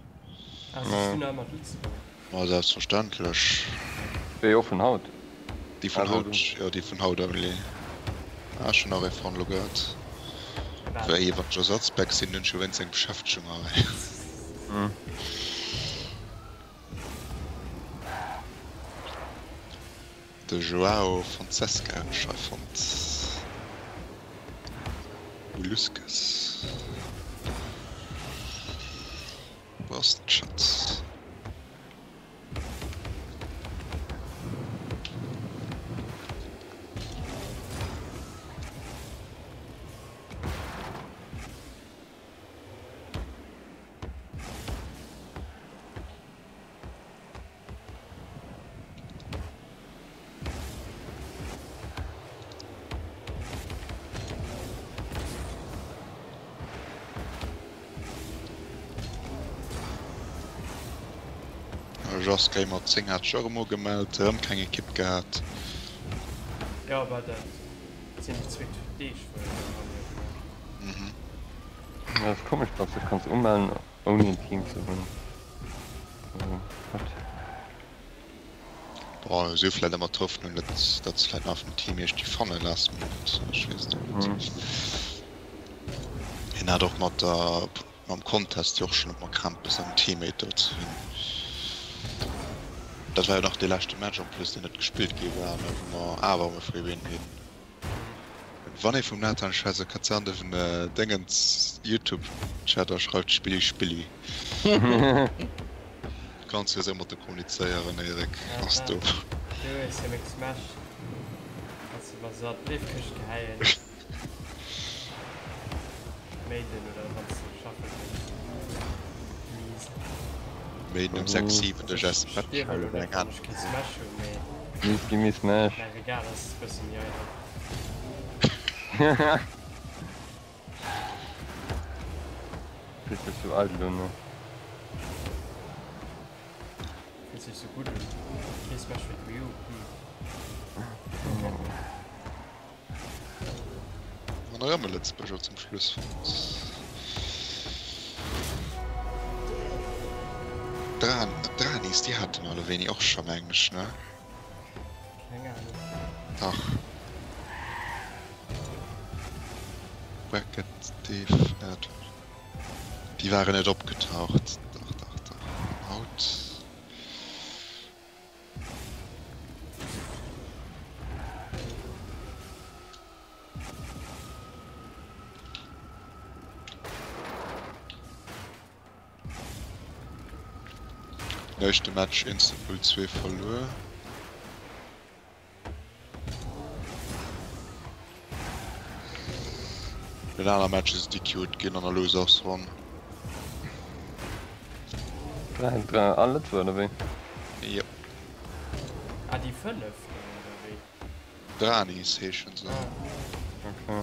Ah, sichs du nach ëmmer d'Lëtzebuerger? Ma selbstverständlech. Déi och vun haut? Déi vun haut, jo, déi vun haut only. Ah, ech hunn nach ee fonnt elo grad. Wéi, wann ech Ersatzbäck sinn, hunn ech jo wéinst eng Beschäftegung hei. De Joao Fonseca hunn ech hei fonnt. Molusques. Wou ass den Chat? Jos Gamer 10 hat sech och emol gemellt, erëm keng Ekipp gehat. Jo, war dat sinn déi zweet Deeg wou ech am Rallye war. Mhm. Dat ass komesch dass dech kanns umellen ouni en Team ze hunn. What? Bon, si hu vläit ëmmer d'Hoffnung, datt datt se vläit nach vum Team iergendwéi fannen last minute, ech weess et och net. Hien hat och mat der mam Contest jo och schonn ëmmer Krämpes engem Teammate do ze hunn. Dat war jo nach dee leschte Match en plus, deen net gespillt gi war, ne, wou mer awer um e Free Win hinn. Wann ee vum Nathan schwätzt, kannst du an den Déngens Youtube Chat a schreift Spilli Spilli. Kanns jo esou mat de kommunizéieren Eric, ass do. Du hues jo meng Smash, kanns de mer se an d'Bréifkëscht gehäien. Maiden oder wanns de schaffe gees. Mies. Méi um 6, 7 de Jess Ech stierwen elo net wann ech kee Smash hunn, mee Miss gimme Smash. mäi Regal ass e bësse méi eidel. Fills dech sou eidel un, ne? Fillt sech sou gutt un. Kee Smash fir d'Wii U, hm. An erëm e Lëtzebuerger zum Schluss fonnt. D'Dranis, déi hate mer elo wéini och scho mengen ech, ne? Keng Ahnung. Dach. Bracket Dave, déi waren net opgetaucht. Dach, dach, dach. Haut. Éischte Match instant 0-2 verluer. Den aner Match is DQ'd ginn an der Losers-Ronn. 3, 3, alle zwou oder wéi? Jep. Ah, déi 5 oder wéi? Dranis heeschen se. Ah. Okay.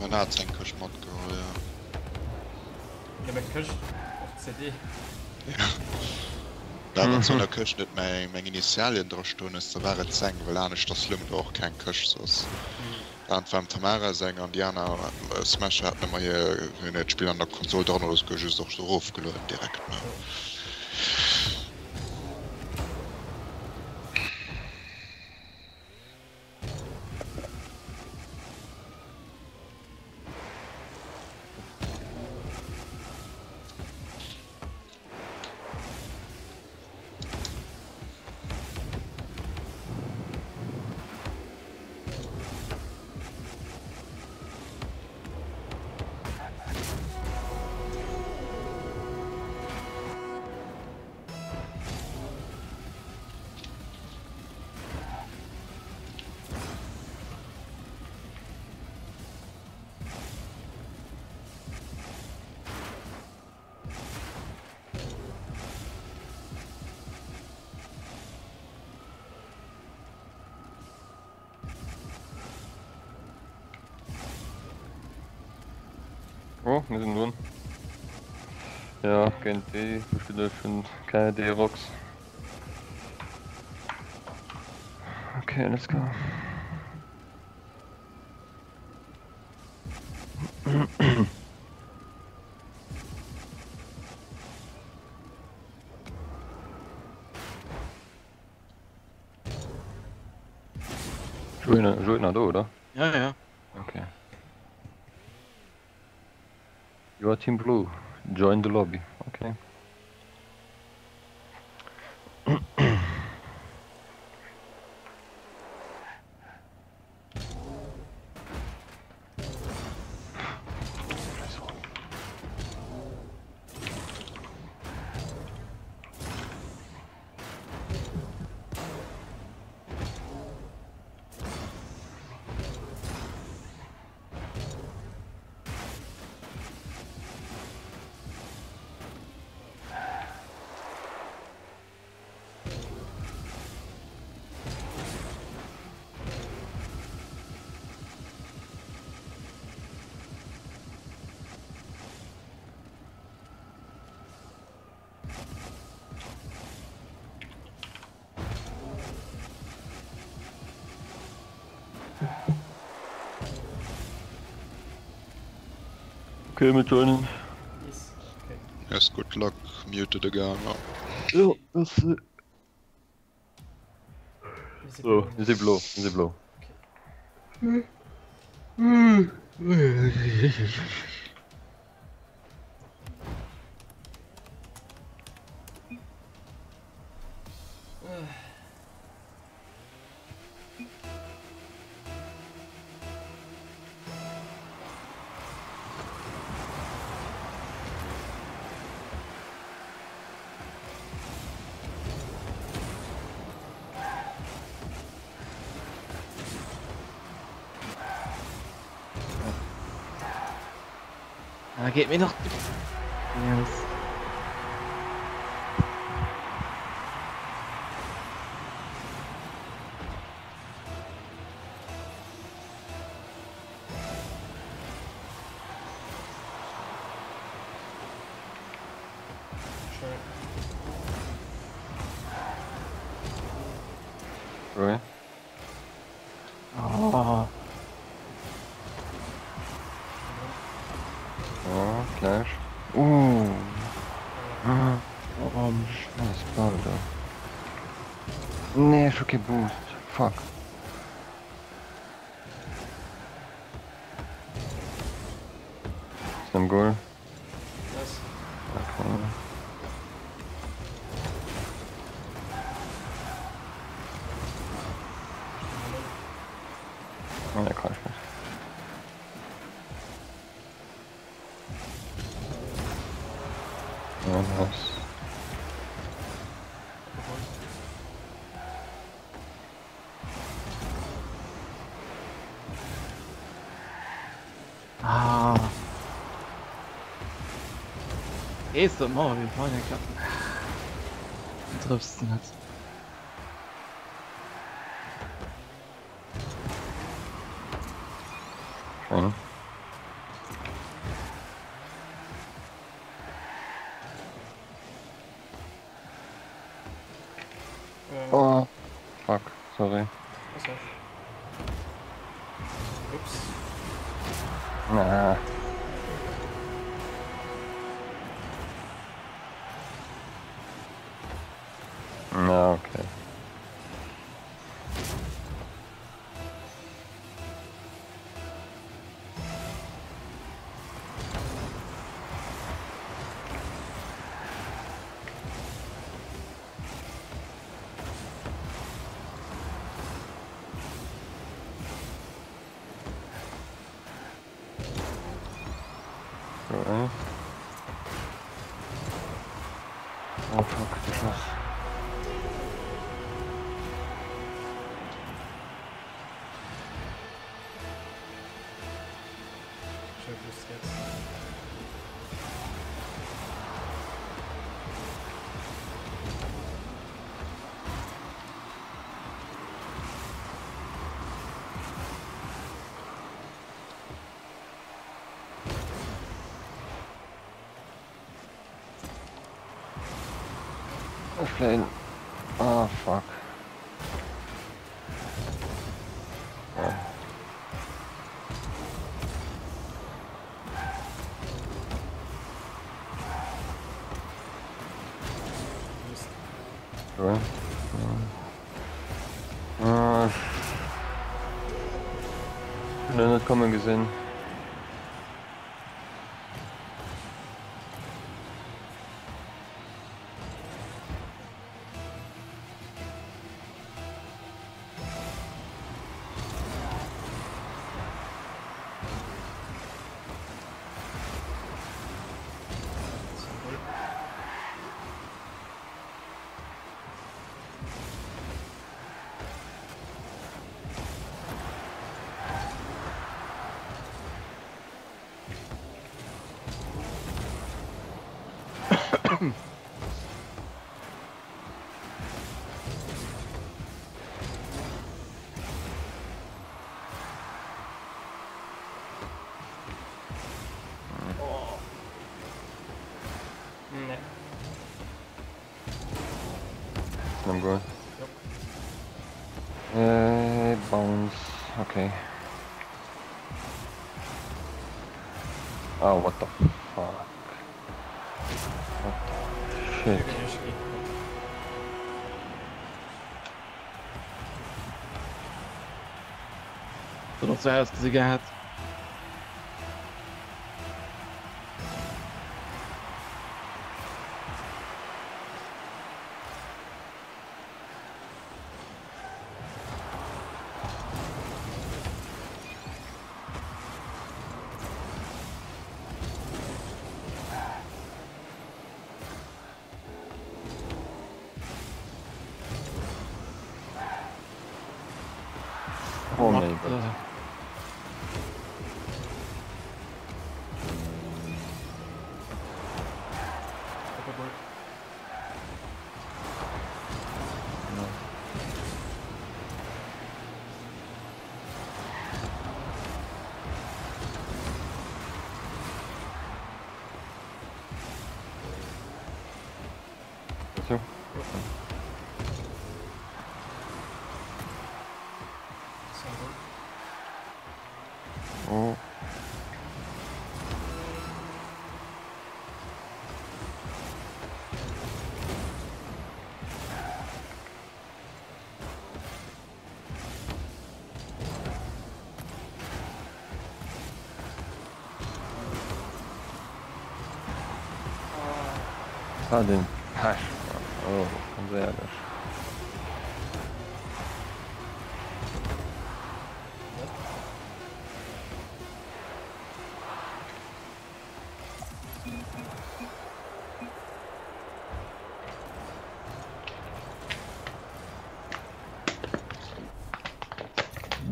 En hat seng Këscht matgeholl, jo. Nëmmen d'Këscht, och d'CD. Ja. Mä wann an der Këscht net meng Initialien dra stoen hues, da war et seng, well aneschters loung do och keng Këscht soss. Dat war dem Tamara seng an déi aner Smasher haten ëmmer hir, hunn hiert Spill an der Konsol dran oder souguer just och erofgelueden direkt, ne. Oh, mir sinn drun. Ja, géint déi spille ech hunn keng Idee Rox. Okay, let's go. Join do, oder? Ja, ja. Okay. You are Team Blue. Join the lobby. Okay. Okay, mir joinen. Yes, okay. Yes, good luck, mute de Gamer. Jo, merci. So, mir si blo, mir si blo. Okay. Da geet mir nach aus. Schön. Sorry. Oh. Oh, Clash. Uh. Ah, Oh, scheiß Ball do. Nee, ech hu kee Boost. Fuck. Ass am Goal. Nice. Okay. Oh, der kann ich nicht. Ja, nice. Ah. Gehst du mal, wir wollen ja klappen. Du triffst nicht. Schön. Ähm, Oh, fuck, sorry. was war? Ups. Na. Na, okay. Okay. Oh fuck, der Schuss. Schön Boost jetzt. Ich play. Ah, fuck. Ja. Mist. Okay. Ja. Ah, ich bin nicht kommen gesehen. Sorry. Nee. Am Goal. Jupp. Äh, bounce. Okay. Oh, what the fuck? What the shit? Hier bin ich gegen. So noch so ausgesehen gehabt. Oh What mein Gott. the- Gees du? Oh. Wat een Pech, Mann. Oh, ganz éierlech.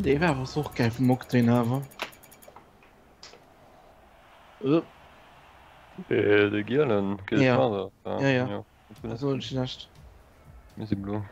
Dee war awer och geil vum Octane awer. Äh, de Gielen, ja. Ja, ja. ja. So schlecht. Mir si blo.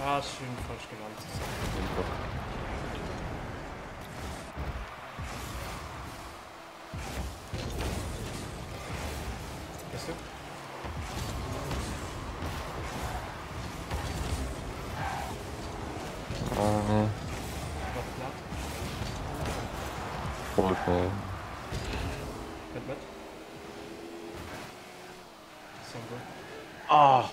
Ah, schön falsch gelandet. Bist du? Oh, nee. Voll schnell. Mit mit. Oh.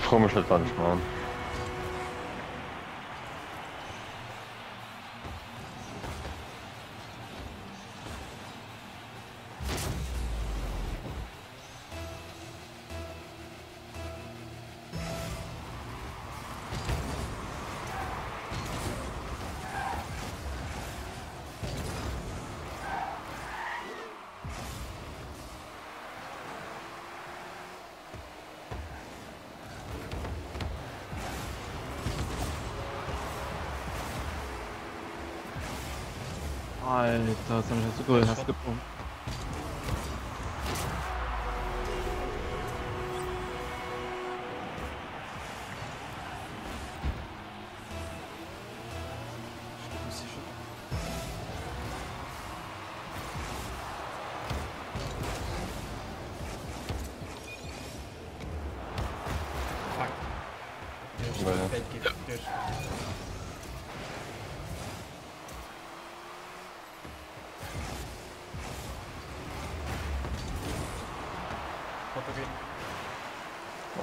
Fro mech net wat ech man. Alter, das hab ich so geil hast gepumpt.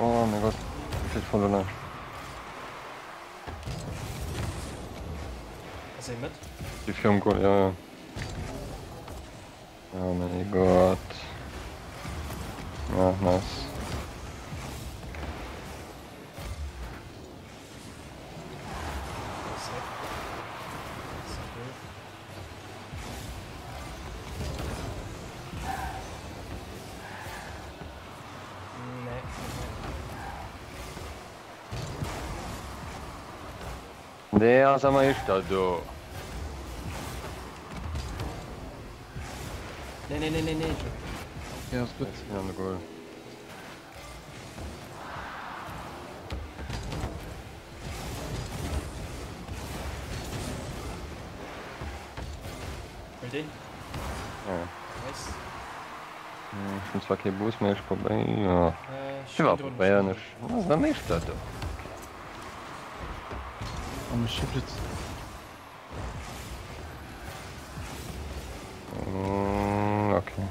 Oh mein Gott, ich steht voll allein. Ass ee met? Déi virum Goal, ja, ja. Oh mein Gott. Ja, nice. Nee ass emmer éischter do. Nee, nee, nee, nee, nee. Ja, ass gutt. An de Goal. Huel deen. Ja. Nice. Ech hunn zwar kee Boost, mee ech probéier. Äh. Ech war probéieren ech ass nach meescht dat do. Oh mech schüttelt. Mm, okay.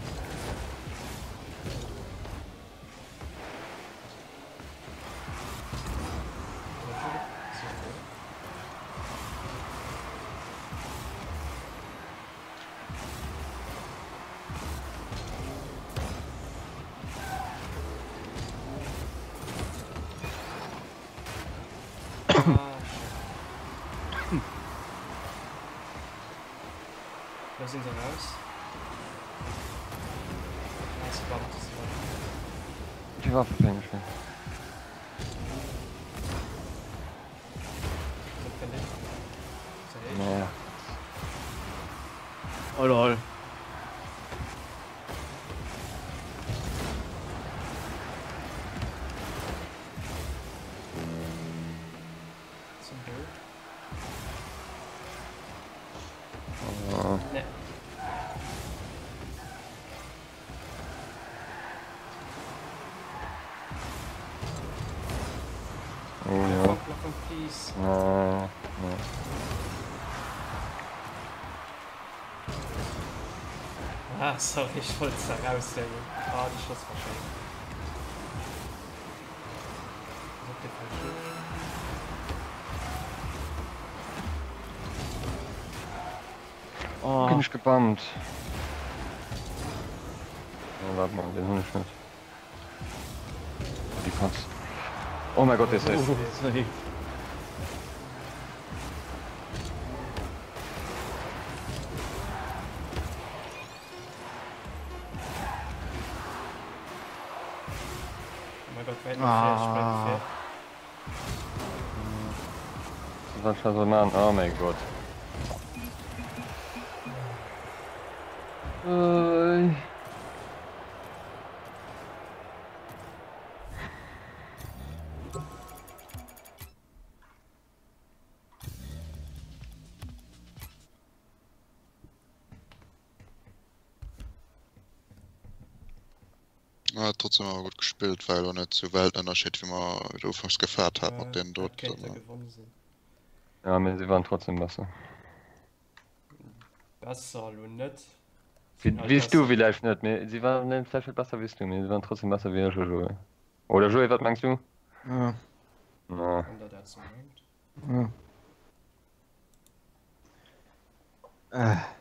Da sinn se raus. Ah, se bammt, se bammt. Wie Waffe fängt ich Naja. Oh lol. Oh. Nee. Oh ja. Lach komm, please. Nee, nee. Ah, sorry, ich wollte es da rausnehmen. Ah, die Schuss war schön. Was op der falsche? Oh. Bin ich gebammt. Oh, warte mal, den hol ich nicht. Die passt. Oh mein Gott, der ist safe. Oh, safe. Oh mein Gott, wäit no vir, ech bleiwe vir. Ah. Was soll ich da so machen? Oh mein Gott. Äh. Ja, trotzdem awer gutt gespillt, war elo net sou Weltenënnerscheed wéi mer et ufanks gefaart haten mat deenen Dat doten. kéint da gewonn sinn. Ja, mee si waren trotzdem besser. Besser elo net. Wéi Sinn halt wéi s du besser. villäicht net, mee si waren net vläicht net besser wéi s du, mee si waren trotzdem besser wéi ech a Joé. Oder Joé, wat mengs du? Ja. Na. Wann der dat sou mengt. Ja. Äh.